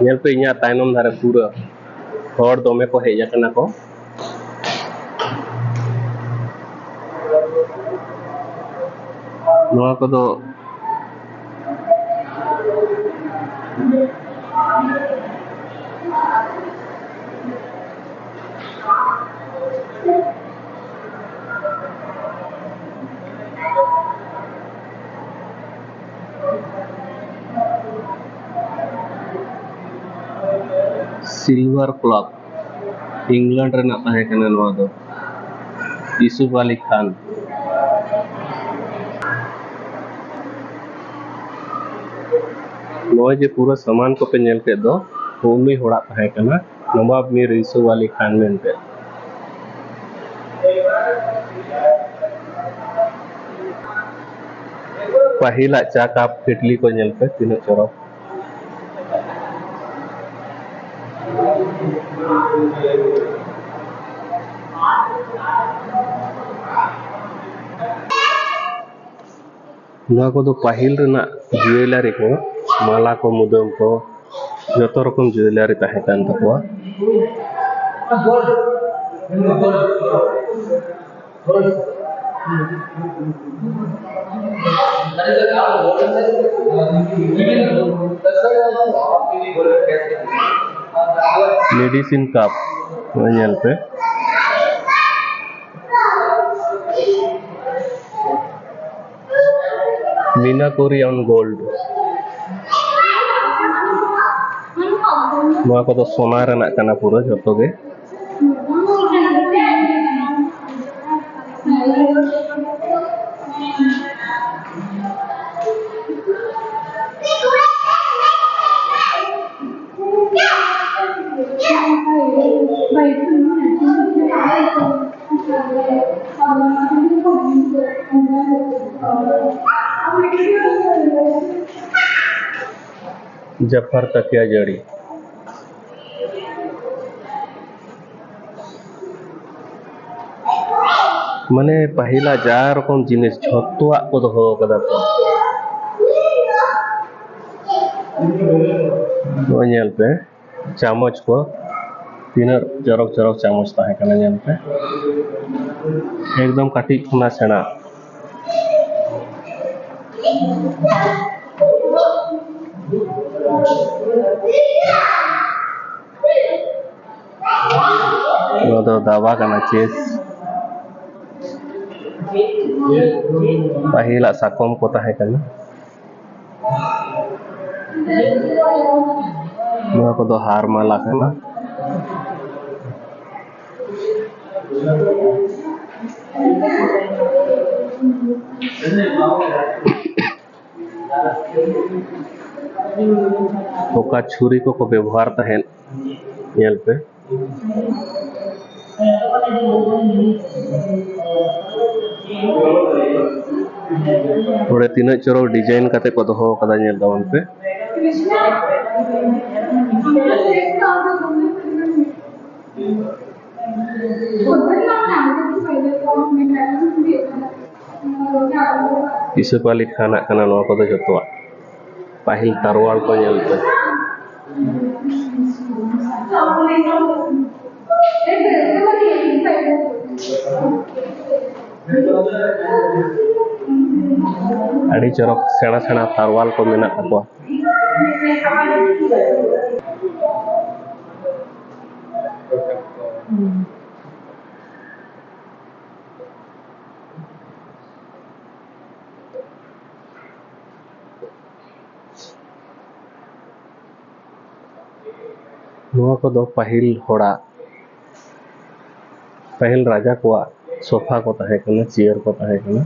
ᱧᱮᱞ ᱯᱮ, ᱤᱧᱟᱹᱜ ᱛᱟᱭᱱᱚᱢ ᱫᱷᱟᱨᱮ ᱯᱩᱨᱟᱹ ᱦᱚᱲ ᱫᱚᱢᱮ ᱠᱚ ᱦᱮᱡ ᱟᱠᱟᱱᱟ ᱠᱚ᱾ ᱱᱚᱣᱟ ᱠᱚᱫᱚ Silver club, England ᱨᱮᱱᱟᱜ ᱛᱟᱦᱮᱸ ᱠᱟᱱᱟ ᱱᱚᱣᱟ ᱫᱚ, ᱤᱥᱩᱯᱷ ᱟᱞᱤ ᱠᱷᱟᱱ᱾ ᱱᱚᱜᱼᱚᱭ ᱡᱮ ᱯᱩᱨᱟᱹ ᱥᱟᱢᱟᱱ ᱠᱚᱯᱮ ᱧᱮᱞ ᱠᱮᱫ ᱫᱚ, ᱩᱱᱤ ᱦᱚᱲᱟᱜ ᱛᱟᱦᱮᱸ ᱠᱟᱱᱟ, ᱱᱚᱵᱟᱵ ᱢᱤᱨ ᱤᱥᱩᱯᱷ ᱟᱞᱤ ᱠᱷᱟᱱ ᱢᱮᱱᱛᱮ᱾ ᱯᱟᱹᱦᱤᱞᱟᱜ ᱪᱟ ᱠᱟᱯ ᱠᱮᱴᱞᱤ ᱠᱚ ᱧᱮᱞ ᱯᱮ, ᱛᱤᱱᱟᱹᱜ ᱪᱚᱨᱚᱠ᱾ ᱱᱚᱣᱟ ᱠᱚᱫᱚ ᱯᱟᱹᱦᱤᱞ ᱨᱮᱱᱟᱜ ᱡᱩᱭᱮᱞᱟᱨᱤ ᱠᱚ, ᱢᱟᱞᱟ ᱠᱚ, ᱢᱩᱫᱟᱹᱢ ᱠᱚ, ᱡᱚᱛᱚ ᱨᱚᱠᱚᱢ ᱡᱩᱭᱮᱞᱟᱨᱤ ᱛᱟᱦᱮᱸ ᱠᱟᱱ ᱛᱟᱠᱚᱣᱟ᱾ ᱢᱮᱰᱤᱥᱤᱱ ᱠᱟᱯ, ᱱᱚᱜᱼᱚᱭ ᱧᱮᱞ ᱯᱮ᱾ ᱢᱤᱱᱟᱠᱚᱨᱤ ᱚᱱ ᱜᱳᱞᱰ᱾ ᱱᱚᱣᱟ ᱠᱚᱫᱚ ᱥᱳᱱᱟ ᱨᱮᱱᱟᱜ ᱠᱟᱱᱟ ᱯᱩᱨᱟᱹ ᱡᱚᱛᱚ ᱜᱮ᱾ ᱡᱟᱯᱷᱟᱨ ᱛᱟᱠᱤᱭᱟ ᱡᱟᱹᱲᱤ᱾ ᱢᱟᱱᱮ ᱯᱟᱹᱦᱤᱞᱟᱜ ᱡᱟ ᱨᱚᱠᱚᱢ ᱡᱤᱱᱤᱥ ᱡᱷᱚᱛᱚᱣᱟᱜ ᱠᱚ ᱫᱚᱦᱚ ᱠᱟᱫᱟ ᱠᱚ᱾ ᱱᱚᱜᱼᱚᱭ ᱧᱮᱞ ᱯᱮ, ᱪᱟᱢᱚᱪ ᱠᱚ, ᱛᱤᱱᱟᱹᱜ ᱪᱚᱨᱚᱠ ᱪᱚᱨᱚᱠ ᱪᱟᱢᱚᱪ ᱛᱟᱦᱮᱸ ᱠᱟᱱᱟ, ᱧᱮᱞ ᱯᱮ, ᱮᱠᱫᱚᱢ ᱠᱟᱹᱴᱤᱡ ᱠᱷᱚᱱᱟᱜ ᱥᱮᱬᱟ᱾ ᱱᱚᱣᱟ ᱫᱚ ᱫᱟᱵᱟ ᱠᱟᱱᱟ, ᱪᱮᱥ᱾ ᱯᱟᱹᱦᱤᱞᱟᱜ ᱥᱟᱠᱚᱢ ᱠᱚ ᱛᱟᱦᱮᱸ ᱠᱟᱱᱟ᱾ ᱱᱚᱣᱟ ᱠᱚᱫᱚ ᱦᱟᱨ ᱢᱟᱞᱟ ᱠᱟᱱᱟ᱾ ᱚᱠᱟ ᱪᱷᱩᱨᱤ ᱠᱚᱠᱚ ᱵᱮᱵᱚᱦᱟᱨ ᱛᱟᱦᱮᱸᱫ, ᱧᱮᱞ ᱯᱮ᱾ ᱱᱚᱰᱮ ᱛᱤᱱᱟᱹᱜ ᱪᱚᱨᱚᱠ design ᱠᱟᱛᱮ ᱠᱚ ᱫᱚᱦᱚ ᱟᱠᱟᱫᱟ, ᱧᱮᱞ ᱛᱟᱵᱚᱱ ᱯᱮ᱾ ᱤᱥᱟᱹᱯ ᱟᱞᱤ ᱠᱷᱟᱱᱟᱜ ᱠᱟᱱᱟ ᱱᱚᱣᱟ ᱠᱚᱫᱚ ᱡᱚᱛᱚᱣᱟᱜ᱾ ᱯᱟᱹᱦᱤᱞ ᱛᱟᱨᱣᱟᱲ ᱠᱚ ᱧᱮᱞ ᱯᱮ᱾ ᱟᱹᱰᱤ ᱪᱚᱨᱚᱠ ᱥᱮᱬᱟ ᱥᱮᱬᱟ ᱛᱟᱨᱣᱟᱞ ᱠᱚ ᱢᱮᱱᱟᱜ ᱛᱟᱠᱚᱣᱟ᱾ ᱱᱚᱣᱟ ᱠᱚᱫᱚ ᱯᱟᱹᱦᱤᱞ ᱦᱚᱲᱟᱜ, ᱯᱟᱹᱦᱤᱞ ᱨᱟᱡᱟ ᱠᱚᱣᱟᱜ ᱥᱳᱯᱷᱟ ᱠᱚ ᱛᱟᱦᱮᱸ ᱠᱟᱱᱟ, ᱪᱮᱭᱟᱨ ᱠᱚ ᱛᱟᱦᱮᱸ ᱠᱟᱱᱟ᱾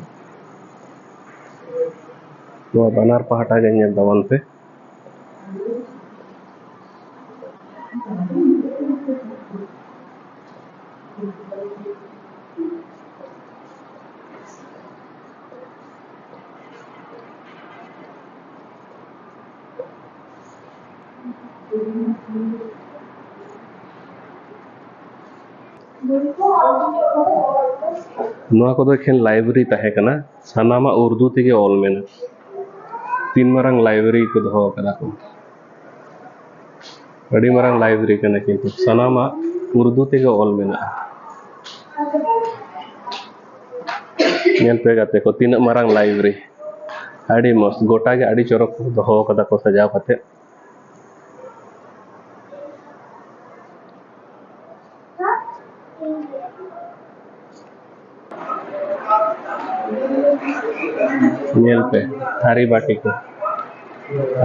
ᱱᱚᱣᱟ ᱵᱟᱱᱟᱨ ᱯᱟᱦᱴᱟ ᱜᱮ ᱧᱮᱞ ᱛᱟᱵᱚᱱ ᱯᱮ᱾ ᱱᱚᱣᱟ ᱠᱚᱫᱚ ᱮᱠᱷᱮᱱ library ᱛᱟᱦᱮᱸ ᱠᱟᱱᱟ, ᱥᱟᱱᱟᱢᱟᱜ ᱩᱨᱫᱩ ᱛᱮᱜᱮ ᱚᱞ ᱢᱮᱱᱟᱜᱼᱟ᱾ ᱛᱤᱱ ᱢᱟᱨᱟᱝ library ᱠᱚ ᱫᱚᱦᱚ ᱟᱠᱟᱫᱟ ᱠᱚ, ᱟᱹᱰᱤ ᱢᱟᱨᱟᱝ library ᱠᱟᱱᱟ, ᱠᱤᱱᱛᱩ ᱥᱟᱱᱟᱢᱟᱜ ᱩᱨᱫᱩ ᱛᱮᱜᱮ ᱚᱞ ᱢᱮᱱᱟᱜᱼᱟ᱾ ᱧᱮᱞ ᱯᱮ ᱜᱟᱛᱮ ᱠᱚ, ᱛᱤᱱᱟᱹᱜ ᱢᱟᱨᱟᱝ library, ᱟᱹᱰᱤ ᱢᱚᱡᱽ, ᱜᱚᱴᱟ ᱜᱮ ᱟᱹᱰᱤ ᱪᱚᱨᱚᱠ ᱠᱚ ᱫᱚᱦᱚ ᱟᱠᱟᱫᱟ ᱠᱚ ᱥᱟᱡᱟᱣ ᱠᱟᱛᱮ᱾ ᱧᱮᱞ ᱯᱮ, ᱛᱷᱟᱹᱨᱤ ᱵᱟᱹᱴᱤ ᱠᱚ᱾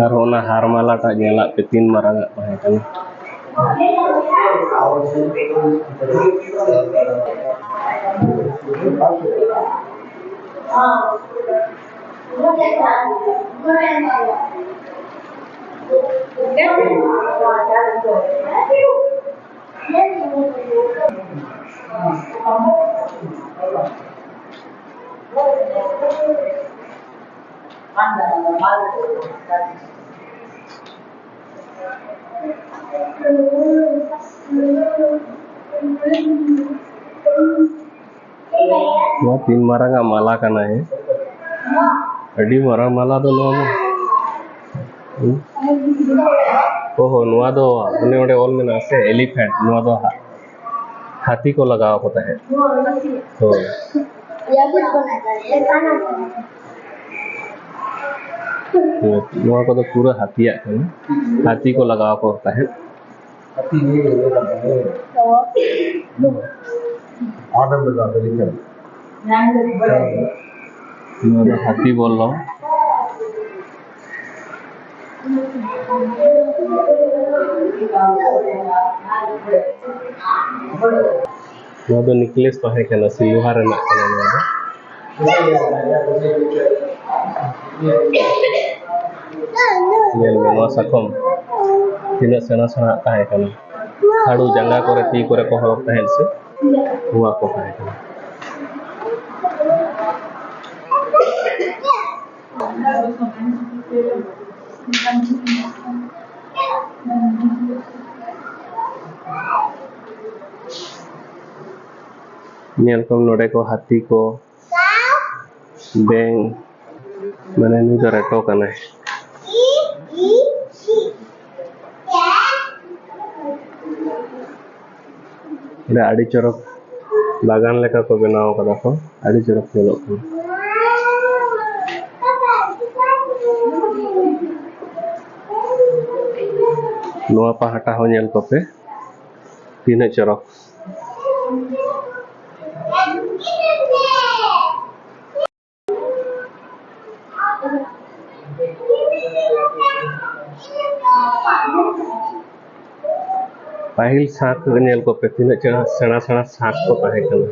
ᱟᱨ ᱚᱱᱟ ᱦᱟᱨ ᱢᱟᱞᱟ ᱴᱟᱜ ᱧᱮᱞᱟᱜ ᱯᱮ, ᱛᱤᱱ ᱢᱟᱨᱟᱝ ᱟᱜ ᱛᱟᱦᱮᱸ ᱠᱟᱱᱟ᱾ ᱱᱚᱣᱟ ᱛᱤᱱ ᱢᱟᱨᱟᱝ ᱟᱜ ᱢᱟᱞᱟ ᱠᱟᱱᱟ ᱦᱮᱸ? ᱟᱹᱰᱤ ᱢᱟᱨᱟᱝ ᱢᱟᱞᱟ ᱫᱚ ᱱᱚᱣᱟ ᱢᱟ᱾ ᱦᱩᱸ? ᱚᱦᱚ, ᱱᱚᱣᱟ ᱫᱚ ᱚᱱᱮ ᱚᱸᱰᱮ ᱚᱞ ᱢᱮᱱᱟᱜᱼᱟ ᱥᱮ, elephant, ᱱᱚᱣᱟ ᱫᱚ ᱦᱟ-, ᱦᱟᱹᱛᱤ ᱠᱚ ᱞᱟᱜᱟᱣ ᱠᱚ ᱛᱟᱦᱮᱸᱫ᱾ ᱦᱳᱭ᱾ ᱱᱚᱣᱟ ᱠᱚᱫᱚ ᱯᱩᱨᱟᱹ ᱦᱟᱹᱛᱤᱭᱟᱜ ᱠᱟᱱᱟ, ᱦᱟᱹᱛᱤ ᱠᱚ ᱞᱟᱜᱟᱣ ᱠᱚ ᱛᱟᱦᱮᱸᱫ᱾ ᱱᱚᱣᱟ ᱫᱚ ᱦᱟᱹᱛᱤ ᱵᱚᱞᱚ᱾ ᱱᱚᱣᱟ ᱫᱚ necklace ᱛᱟᱦᱮᱸ ᱠᱟᱱᱟ, ᱥᱤᱞᱵᱷᱟᱨ ᱨᱮᱱᱟᱜ ᱠᱟᱱᱟ ᱱᱚᱣᱟ ᱫᱚ᱾ ᱧᱮᱞ ᱢᱮ, ᱱᱚᱣᱟ ᱥᱟᱠᱚᱢ ᱛᱤᱱᱟᱹᱜ ᱥᱮᱬᱟ ᱥᱮᱬᱟ ᱛᱟᱦᱮᱸ ᱠᱟᱱᱟ᱾ ᱦᱟᱹᱲᱩ ᱡᱟᱸᱜᱟ ᱠᱚᱨᱮ, ᱛᱤ ᱠᱚᱨᱮ ᱠᱚ ᱦᱚᱨᱚᱜ ᱛᱟᱦᱮᱸᱫ ᱥᱮ, ᱱᱚᱣᱟ ᱠᱚ ᱛᱟᱦᱮᱸ ᱠᱟᱱᱟ᱾ ᱧᱮᱞ ᱠᱚᱢ ᱱᱚᱰᱮ ᱠᱚ ᱦᱟᱹᱛᱤ ᱠᱚ, ᱵᱮᱝ, ᱢᱟᱱᱮ ᱱᱩᱭ ᱫᱚ ᱨᱮᱴᱚ ᱠᱟᱱᱟᱭ᱾ ᱚᱸᱰᱮ ᱟᱹᱰᱤ ᱪᱚᱨᱚᱠ ᱵᱟᱜᱟᱱ ᱞᱮᱠᱟ ᱠᱚ ᱵᱮᱱᱟᱣ ᱠᱟᱫᱟ ᱠᱚ, ᱟᱹᱰᱤ ᱪᱚᱨᱚᱠ ᱧᱮᱞᱚᱜ ᱠᱟᱱᱟ᱾ ᱱᱚᱣᱟ ᱯᱟᱦᱴᱟ ᱦᱚᱸ ᱧᱮᱞ ᱠᱚᱯᱮ, ᱛᱤᱱᱟᱹᱜ ᱪᱚᱨᱚᱠ᱾ ᱯᱟᱹᱦᱤᱞ ᱥᱟᱸᱠ ᱧᱮᱞ ᱠᱚᱯᱮ, ᱛᱤᱱᱟᱹᱜ ᱪᱮᱦᱨᱟ ᱥᱮᱬᱟ ᱥᱮᱬᱟ ᱥᱟᱸᱠ ᱠᱚ ᱛᱟᱦᱮᱸ ᱠᱟᱱᱟ᱾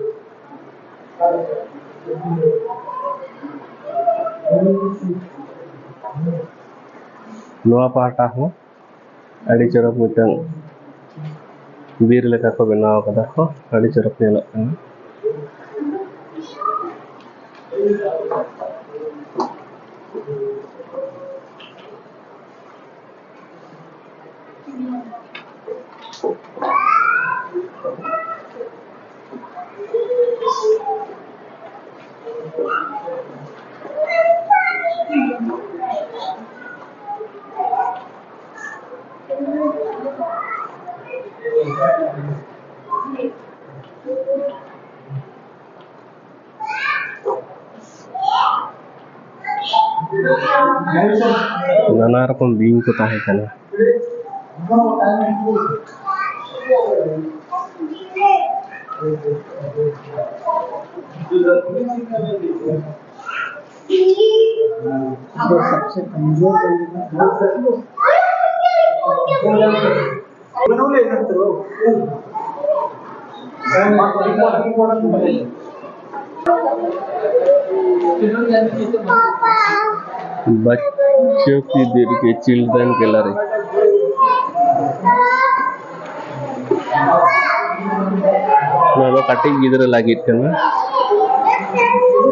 ᱱᱚᱣᱟ ᱯᱟᱦᱴᱟ ᱦᱚᱸ ᱟᱹᱰᱤ ᱪᱚᱨᱚᱠ ᱢᱤᱫᱴᱟᱝ ᱵᱤᱨ ᱞᱮᱠᱟ ᱠᱚ ᱵᱮᱱᱟᱣ ᱠᱟᱫᱟ ᱠᱚ, ᱟᱹᱰᱤ ᱪᱚᱨᱚᱠ ᱧᱮᱞᱚᱜ ᱠᱟᱱᱟ᱾ ᱱᱟᱱᱟ ᱨᱚᱠᱚᱢ ᱵᱤᱧ ᱠᱚ ᱛᱟᱦᱮᱸ ᱠᱟᱱᱟ᱾ बच्चों की देर के चिल्ड्रन गैलरी। ᱱᱚᱣᱟ ᱫᱚ ᱠᱟᱹᱴᱤᱡ ᱜᱤᱫᱽᱨᱟᱹ ᱞᱟᱹᱜᱤᱫ ᱠᱟᱱᱟ,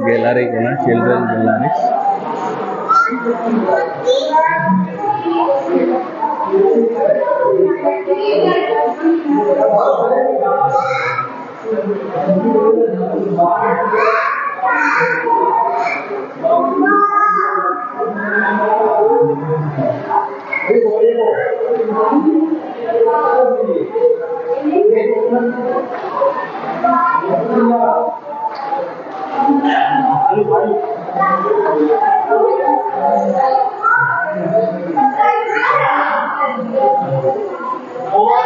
ᱜᱮᱞᱟᱨᱤ ᱠᱟᱱᱟ, ᱪᱤᱞᱰᱨᱮᱱ ᱜᱮᱞᱟᱨᱤ᱾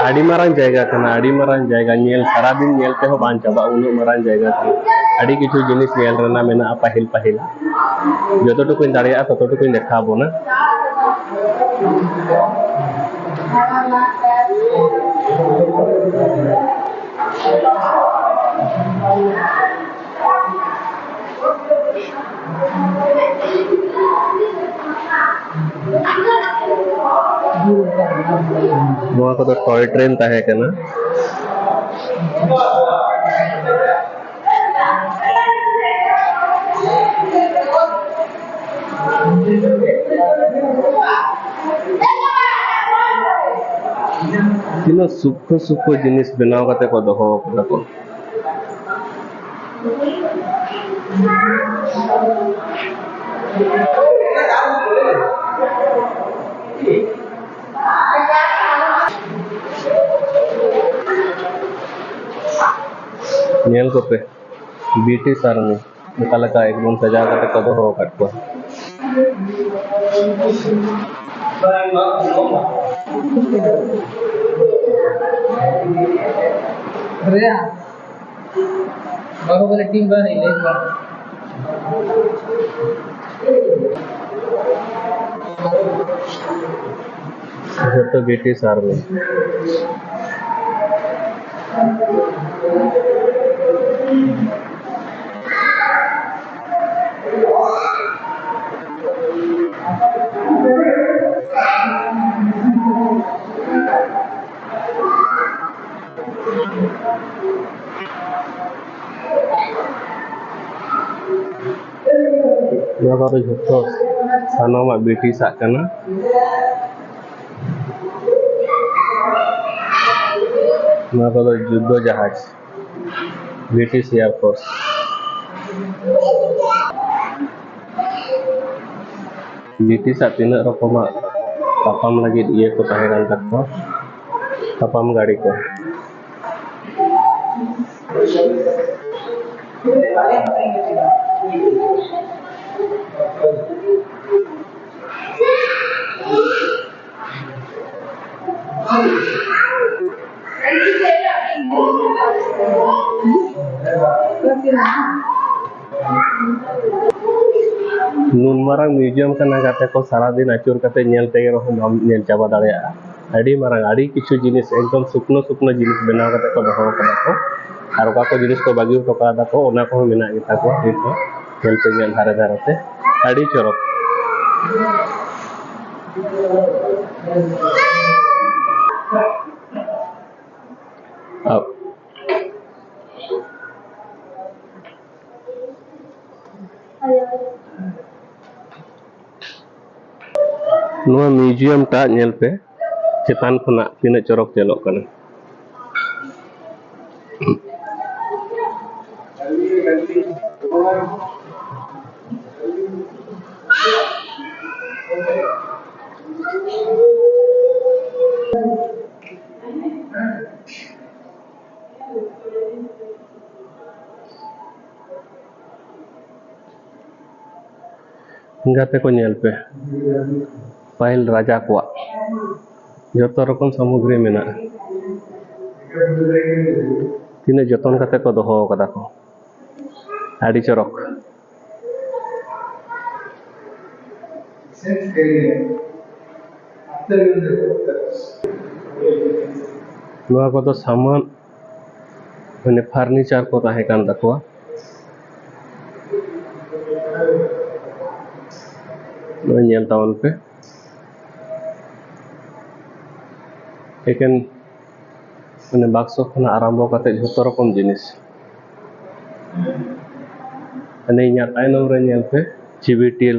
ᱟᱹᱰᱤ ᱢᱟᱨᱟᱝ ᱡᱟᱭᱜᱟ ᱠᱟᱱᱟ, ᱟᱹᱰᱤ ᱢᱟᱨᱟᱝ ᱡᱟᱭᱜᱟ, ᱧᱮᱞ ᱥᱟᱨᱟᱫᱤᱱ ᱧᱮᱞ ᱛᱮᱦᱚᱸ ᱵᱟᱝ ᱪᱟᱵᱟᱜᱼᱟ, ᱩᱱᱟᱹᱜ ᱢᱟᱨᱟᱝ ᱡᱟᱭᱜᱟ ᱠᱟᱱᱟ᱾ ᱟᱹᱰᱤ ᱠᱤᱪᱷᱩ ᱡᱤᱱᱤᱥ ᱧᱮᱞ ᱨᱮᱱᱟᱜ ᱢᱮᱱᱟᱜᱼᱟ ᱯᱟᱹᱦᱤᱞ ᱯᱟᱹᱦᱤᱞ᱾ ᱡᱚᱛᱚ ᱴᱩᱠᱩᱧ ᱫᱟᱲᱮᱭᱟᱜᱼᱟ ᱛᱚᱛᱚ ᱴᱩᱠᱩᱧ ᱫᱮᱠᱷᱟᱣ ᱟᱵᱚᱱᱟ᱾ ᱱᱚᱣᱟ ᱠᱚᱫᱚ ᱴᱚᱭ ᱴᱨᱮᱱ ᱛᱟᱦᱮᱸ ᱠᱟᱱᱟ᱾ ᱛᱤᱱᱟᱹᱜ ᱥᱩᱠᱠᱷᱚ ᱥᱩᱠᱠᱷᱚ ᱡᱤᱱᱤᱥ ᱵᱮᱱᱟᱣ ᱠᱟᱛᱮ ᱠᱚ ᱫᱚᱦᱚ ᱠᱟᱫᱟ ᱠᱚ᱾ ᱧᱮᱞ ᱠᱚᱯᱮ, ᱵᱨᱤᱴᱤᱥ ᱟᱨᱢᱤ ᱚᱠᱟ ᱞᱮᱠᱟ ᱮᱠᱫᱚᱢ ᱥᱟᱡᱟᱣ ᱠᱟᱛᱮ ᱠᱚ ᱫᱚᱦᱚ ᱟᱠᱟᱫ ᱠᱚᱣᱟ᱾ ᱵᱟᱹᱦᱩᱵᱟᱞᱤ ᱴᱤᱢ ᱵᱟᱝ ᱦᱮᱡ ᱞᱮᱱ᱾ ᱡᱚᱛᱚ ᱵᱨᱤᱴᱤᱥ ᱟᱨᱢᱤ᱾ ᱱᱚᱣᱟ ᱠᱚᱫᱚ ᱡᱷᱚᱛᱚ ᱥᱟᱱᱟᱢᱟᱜ ᱵᱨᱤᱴᱤᱥᱟᱜ ᱠᱟᱱᱟ᱾ ᱱᱚᱣᱟ ᱠᱚᱫᱚ ᱡᱩᱫᱽᱫᱷᱚ ᱡᱟᱦᱟᱡᱽ, ᱵᱨᱤᱴᱤᱥ ᱮᱭᱟᱨ ᱯᱷᱳᱨᱥ᱾ ᱵᱨᱤᱴᱤᱥᱟᱜ ᱛᱤᱱᱟᱹᱜ ᱨᱚᱠᱚᱢᱟᱜ ᱛᱟᱯᱟᱢ ᱞᱟᱹᱜᱤᱫ ᱤᱭᱟᱹ ᱠᱚ ᱛᱟᱦᱮᱸ ᱠᱟᱱ ᱛᱟᱠᱚᱣᱟ, ᱛᱟᱯᱟᱢ ᱜᱟᱹᱲᱤ ᱠᱚ᱾ ᱱᱩᱱ ᱢᱟᱨᱟᱝ ᱢᱤᱭᱩᱡᱤᱭᱟᱢ ᱠᱟᱱᱟ, ᱜᱟᱛᱮ ᱠᱚ, ᱥᱟᱨᱟᱫᱤᱱ ᱟᱹᱪᱩᱨ ᱠᱟᱛᱮ ᱧᱮᱞ ᱛᱮᱜᱮ ᱨᱮᱦᱚᱸ ᱵᱟᱢ ᱧᱮᱞ ᱪᱟᱵᱟ ᱫᱟᱲᱮᱭᱟᱜᱼᱟ᱾ ᱟᱹᱰᱤ ᱢᱟᱨᱟᱝ, ᱟᱹᱰᱤ ᱠᱤᱪᱷᱩ ᱡᱤᱱᱤᱥ, ᱮᱠᱫᱚᱢ ᱥᱩᱠᱱᱚ ᱥᱩᱠᱱᱚ ᱡᱤᱱᱤᱥ ᱵᱮᱱᱟᱣ ᱠᱟᱛᱮ ᱠᱚ ᱫᱚᱦᱚ ᱠᱟᱫᱟ ᱠᱚ᱾ ᱟᱨ ᱚᱠᱟ ᱠᱚ ᱡᱤᱱᱤᱥ ᱠᱚ ᱵᱟᱹᱜᱤ ᱦᱚᱴᱚ ᱠᱟᱫᱟ ᱠᱚ, ᱚᱱᱟ ᱠᱚᱦᱚᱸ ᱢᱮᱱᱟᱜ ᱜᱮᱛᱟ ᱠᱚᱣᱟ ᱱᱤᱛ ᱦᱚᱸ᱾ ᱧᱮᱞ ᱯᱮ, ᱧᱮᱞ ᱫᱷᱟᱨᱮ ᱫᱷᱟᱨᱮ ᱛᱮ ᱟᱹᱰᱤ ᱪᱚᱨᱚᱠ᱾ ᱟᱵ-, ᱱᱚᱣᱟ museum ᱴᱟᱜ ᱧᱮᱞ ᱯᱮ, ᱪᱮᱛᱟᱱ ᱠᱷᱚᱱᱟᱜ ᱛᱤᱱᱟᱹᱜ ᱪᱚᱨᱚᱠ ᱧᱮᱞᱚᱜ ᱠᱟᱱᱟ᱾ ᱜᱟᱛᱮ ᱠᱚ ᱧᱮᱞ ᱯᱮ, ᱯᱟᱹᱦᱤᱞ ᱨᱟᱡᱟ ᱠᱚᱣᱟᱜ ᱡᱚᱛᱚ ᱨᱚᱠᱚᱢ ᱥᱟᱢᱚᱜᱨᱤ ᱢᱮᱱᱟᱜᱼᱟ᱾ ᱛᱤᱱᱟᱹᱜ ᱡᱚᱛᱚᱱ ᱠᱟᱛᱮ ᱠᱚ ᱫᱚᱦᱚ ᱟᱠᱟᱫᱟ ᱠᱚ, ᱟᱹᱰᱤ ᱪᱚᱨᱚᱠ᱾ ᱱᱚᱣᱟ ᱠᱚᱫᱚ ᱥᱟᱢᱟᱱ, ᱢᱟᱱᱮ furniture ᱠᱚ ᱛᱟᱦᱮᱸ ᱠᱟᱱ ᱛᱟᱠᱚᱣᱟ᱾ ᱱᱚᱜᱼᱚᱭ ᱧᱮᱞ ᱛᱟᱵᱚᱱ ᱯᱮ, ᱮᱠᱮᱱ ᱢᱟᱱᱮ ᱵᱟᱠᱥᱚ ᱠᱷᱚᱱᱟᱜ ᱟᱨᱟᱢᱵᱚ ᱠᱟᱛᱮ ᱡᱷᱚᱛᱚ ᱨᱚᱠᱚᱢ ᱡᱤᱱᱤᱥ᱾ ᱢᱟᱱᱮ ᱤᱧᱟᱹᱜ ᱛᱟᱭᱱᱚᱢ ᱨᱮ ᱧᱮᱞ ᱯᱮ, ᱪᱤᱵᱤ ᱴᱮᱞ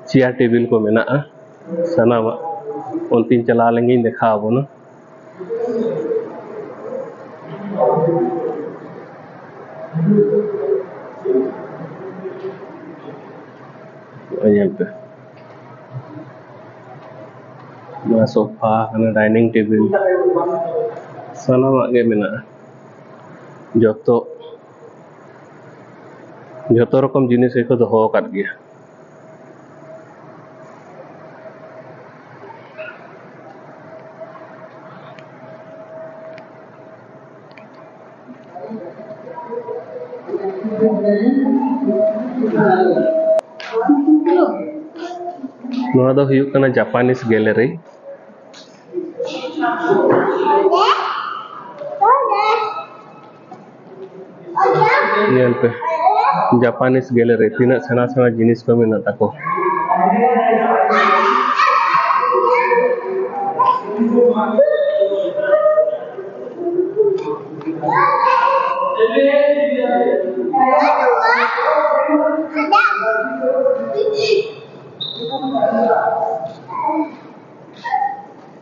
ᱪᱮᱭᱟᱨ ᱴᱮᱵᱤᱞ ᱠᱚ ᱢᱮᱱᱟᱜᱼᱟ, ᱥᱟᱱᱟᱢᱟᱜ᱾ ᱚᱱᱛᱮᱧ ᱪᱟᱞᱟᱣ ᱞᱮᱱᱜᱤᱧ ᱫᱮᱠᱷᱟᱣ ᱟᱵᱚᱱᱟ᱾ ᱱᱚᱜᱼᱚᱭ ᱧᱮᱞ ᱯᱮ, ᱱᱚᱣᱟ ᱥᱳᱯᱷᱟ, ᱦᱟᱱᱟ dining table, ᱥᱟᱱᱟᱢᱟᱜ ᱜᱮ ᱢᱮᱱᱟᱜᱼᱟ᱾ ᱡᱚᱛᱚ, ᱡᱚᱛᱚ ᱨᱚᱠᱚᱢ ᱡᱤᱱᱤᱥ ᱜᱮᱠᱚ ᱫᱚᱦᱚ ᱟᱠᱟᱫ ᱜᱮᱭᱟ᱾ ᱱᱚᱣᱟ ᱫᱚ ᱦᱩᱭᱩᱜ ᱠᱟᱱᱟ Japanese gallery᱾ ᱧᱮᱞ ᱯᱮ, Japanese gallery, ᱛᱤᱱᱟᱹᱜ ᱥᱮᱬᱟ ᱥᱮᱬᱟ ᱡᱤᱱᱤᱥ ᱠᱚ ᱢᱮᱱᱟᱜ ᱛᱟᱠᱚ᱾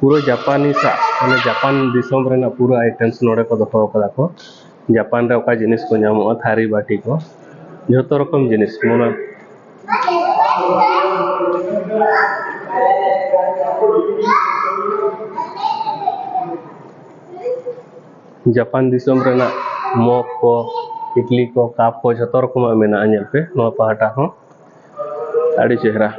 ᱯᱩᱨᱟᱹ ᱡᱟᱯᱟᱱᱤᱥ ᱟᱜ, ᱢᱟᱱᱮ ᱡᱟᱯᱟᱱ ᱫᱤᱥᱚᱢ ᱨᱮᱱᱟᱜ ᱯᱩᱨᱟᱹ ᱟᱭᱴᱮᱢᱥ ᱱᱚᱰᱮ ᱠᱚ ᱫᱚᱦᱚ ᱠᱟᱫᱟ ᱠᱚ᱾ ᱡᱟᱯᱟᱱ ᱨᱮ ᱚᱠᱟ ᱡᱤᱱᱤᱥ ᱠᱚ ᱧᱟᱢᱚᱜᱼᱟ, ᱛᱷᱟᱹᱨᱤ ᱵᱟᱹᱴᱤ ᱠᱚ, ᱡᱷᱚᱛᱚ ᱨᱚᱠᱚᱢ ᱡᱤᱱᱤᱥ, ᱢᱟᱱᱮ ᱡᱟᱯᱟᱱ ᱫᱤᱥᱚᱢ ᱨᱮᱱᱟᱜ ᱢᱚᱜᱽ ᱠᱚ, ᱤᱰᱞᱤ ᱠᱚ, ᱠᱟᱯ ᱠᱚ, ᱡᱷᱚᱛᱚ ᱨᱚᱠᱚᱢᱟᱜ ᱢᱮᱱᱟᱜᱼᱟ᱾ ᱧᱮᱞ ᱯᱮ ᱱᱚᱣᱟ ᱯᱟᱦᱴᱟ ᱦᱚᱸ, ᱟᱹᱰᱤ ᱪᱮᱦᱨᱟ᱾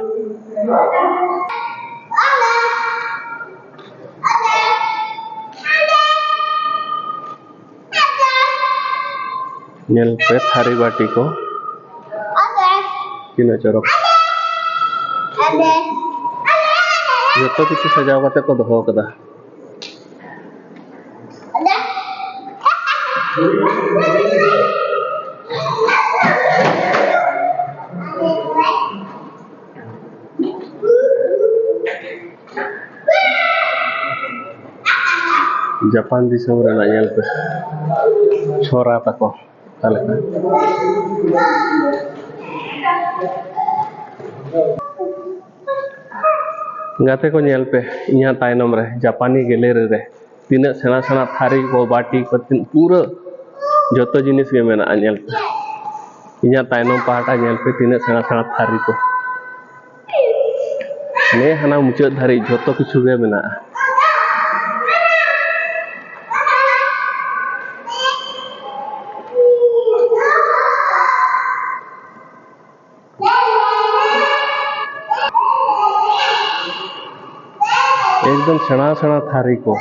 ᱧᱮᱞ ᱯᱮ ᱛᱷᱟᱹᱨᱤ ᱵᱟᱹᱴᱤ ᱠᱚ, ᱛᱤᱱᱟᱹᱜ ᱪᱚᱨᱚᱠ᱾ ᱡᱚᱛᱚ ᱠᱤᱪᱷᱩ ᱥᱟᱡᱟᱣ ᱠᱟᱛᱮ ᱠᱚ ᱫᱚᱦᱚ ᱠᱟᱫᱟ᱾ ᱡᱟᱯᱟᱱ ᱫᱤᱥᱚᱢ ᱨᱮᱱᱟᱜ ᱧᱮᱞ ᱯᱮ, ᱪᱷᱚᱨᱟ ᱛᱟᱠᱚ ᱚᱠᱟ ᱞᱮᱠᱟ᱾ ᱜᱟᱛᱮ ᱠᱚ, ᱧᱮᱞ ᱯᱮ, ᱤᱧᱟᱹᱜ ᱛᱟᱭᱱᱚᱢ ᱨᱮ ᱡᱟᱯᱟᱱᱤ ᱜᱮᱞᱟᱨᱤ ᱨᱮ ᱛᱤᱱᱟᱹᱜ ᱥᱮᱬᱟ ᱥᱮᱬᱟ ᱛᱷᱟᱹᱨᱤ ᱠᱚ, ᱵᱟᱹᱴᱤ ᱠᱚ, ᱛᱤᱱ-, ᱯᱩᱨᱟᱹ ᱡᱚᱛᱚ ᱡᱤᱱᱤᱥ ᱜᱮ ᱢᱮᱱᱟᱜᱼᱟ᱾ ᱧᱮᱞ ᱯᱮ, ᱤᱧᱟᱹᱜ ᱛᱟᱭᱱᱚᱢ ᱯᱟᱦᱴᱟ ᱧᱮᱞ ᱯᱮ, ᱛᱤᱱᱟᱹᱜ ᱥᱮᱬᱟ ᱥᱮᱬᱟ ᱛᱷᱟᱹᱨᱤ ᱠᱚ᱾ ᱱᱮ ᱦᱟᱱᱟ ᱢᱩᱪᱟᱹᱫ ᱫᱷᱟᱹᱨᱤᱡ ᱡᱷᱚᱛᱚ ᱠᱤᱪᱷᱩ ᱜᱮ ᱢᱮᱱᱟᱜᱼᱟ᱾ ᱮᱠᱫᱚᱢ ᱥᱮᱬᱟ ᱥᱮᱬᱟ ᱛᱷᱟᱹᱨᱤ ᱠᱚ᱾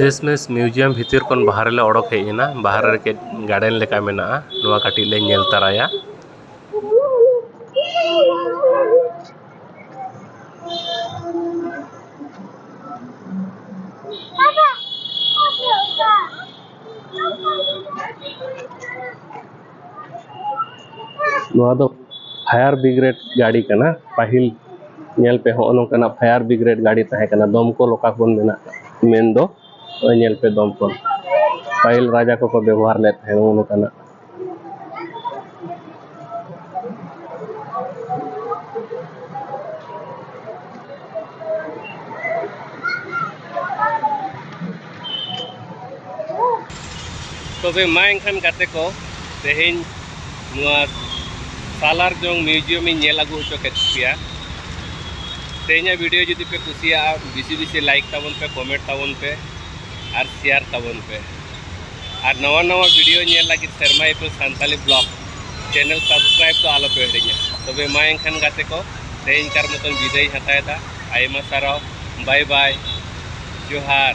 ᱠᱨᱤᱥᱢᱟᱥ ᱢᱤᱭᱩᱡᱤᱭᱟᱢ ᱵᱷᱤᱛᱤᱨ ᱠᱷᱚᱱ ᱵᱟᱦᱨᱮ ᱞᱮ ᱚᱰᱚᱠ ᱦᱮᱡ ᱮᱱᱟ᱾ ᱵᱟᱦᱨᱮ ᱨᱮ ᱠᱟᱹᱡ ᱜᱟᱨᱰᱮᱱ ᱞᱮᱠᱟ ᱢᱮᱱᱟᱜᱼᱟ, ᱱᱚᱣᱟ ᱠᱟᱹᱴᱤᱡ ᱞᱮ ᱧᱮᱞ ᱛᱟᱨᱟᱭᱟ᱾ ᱱᱚᱣᱟ ᱫᱚ ᱯᱷᱟᱭᱟᱨ ᱵᱨᱤᱜᱮᱰ ᱜᱟᱹᱰᱤ ᱠᱟᱱᱟ᱾ ᱯᱟᱹᱦᱤᱞ ᱧᱮᱞ ᱯᱮ, ᱦᱚᱸᱜᱼᱚ ᱱᱚᱝᱠᱟᱱᱟᱜ ᱯᱷᱟᱭᱟᱨ ᱵᱨᱤᱜᱮᱰ ᱜᱟᱹᱰᱤ ᱛᱟᱦᱮᱸ ᱠᱟᱱᱟ, ᱫᱚᱢᱠᱚᱞ ᱚᱠᱟ ᱠᱚᱵᱚᱱ ᱢᱮᱱᱟᱜ, ᱢᱮᱱ ᱫᱚ, ᱱᱚᱜᱼᱚᱭ ᱧᱮᱞ ᱯᱮ, ᱫᱚᱢᱠᱚᱞ ᱯᱟᱹᱦᱤᱞ ᱨᱟᱡᱟ ᱠᱚᱠᱚ ᱵᱮᱵᱚᱦᱟᱨ ᱞᱮᱫ ᱛᱟᱦᱮᱸᱫ, ᱱᱚᱜᱼᱚ ᱱᱚᱝᱠᱟᱱᱟᱜ᱾ ᱛᱚᱵᱮ ᱢᱟ ᱮᱱᱠᱷᱟᱱ ᱜᱟᱛᱮ ᱠᱚ, ᱛᱮᱦᱮᱧ ᱱᱚᱣᱟ ᱥᱟᱞᱟᱨ ᱡᱚᱝ ᱢᱤᱭᱩᱡᱤᱭᱟᱢ ᱤᱧ ᱧᱮᱞ ᱟᱹᱜᱩ ᱦᱚᱪᱚ ᱠᱮᱫ ᱯᱮᱭᱟ᱾ ᱛᱮᱦᱮᱧᱟᱜ ᱵᱷᱤᱰᱤᱭᱳ ᱡᱩᱫᱤ ᱯᱮ ᱠᱩᱥᱤᱭᱟᱜᱼᱟ, ᱵᱮᱥᱤ ᱵᱮᱥᱤ ᱞᱟᱭᱤᱠ ᱛᱟᱵᱚᱱ ᱯᱮ, ᱠᱚᱢᱮᱱᱴ ᱛᱟᱵᱚᱱ ᱯᱮ ᱟᱨ ᱥᱮᱭᱟᱨ ᱛᱟᱵᱚᱱ ᱯᱮ᱾ ᱟᱨ ᱱᱟᱣᱟ ᱱᱟᱣᱟ ᱵᱷᱤᱰᱤᱭᱳ ᱧᱮᱞ ᱞᱟᱹᱜᱤᱫ ᱥᱮᱨᱢᱟ ᱤᱯᱤᱞ ᱥᱟᱱᱛᱟᱞᱤ ᱵᱞᱚᱜ ᱪᱮᱱᱮᱞ ᱥᱟᱵᱥᱠᱨᱟᱭᱤᱵ ᱫᱚ ᱟᱞᱚ ᱯᱮ ᱦᱤᱲᱤᱧᱟ᱾ ᱛᱚᱵᱮ ᱢᱟ ᱮᱱᱠᱷᱟᱱ ᱜᱟᱛᱮ ᱠᱚ, ᱛᱮᱦᱮᱧ ᱠᱟᱨ ᱢᱚᱛᱚᱱ ᱵᱤᱫᱟᱹᱭ ᱦᱟᱛᱟᱣ ᱮᱫᱟ᱾ ᱟᱭᱢᱟ ᱥᱟᱨᱦᱟᱣ, ᱵᱟᱭ ᱵᱟᱭ, ᱡᱚᱦᱟᱨ᱾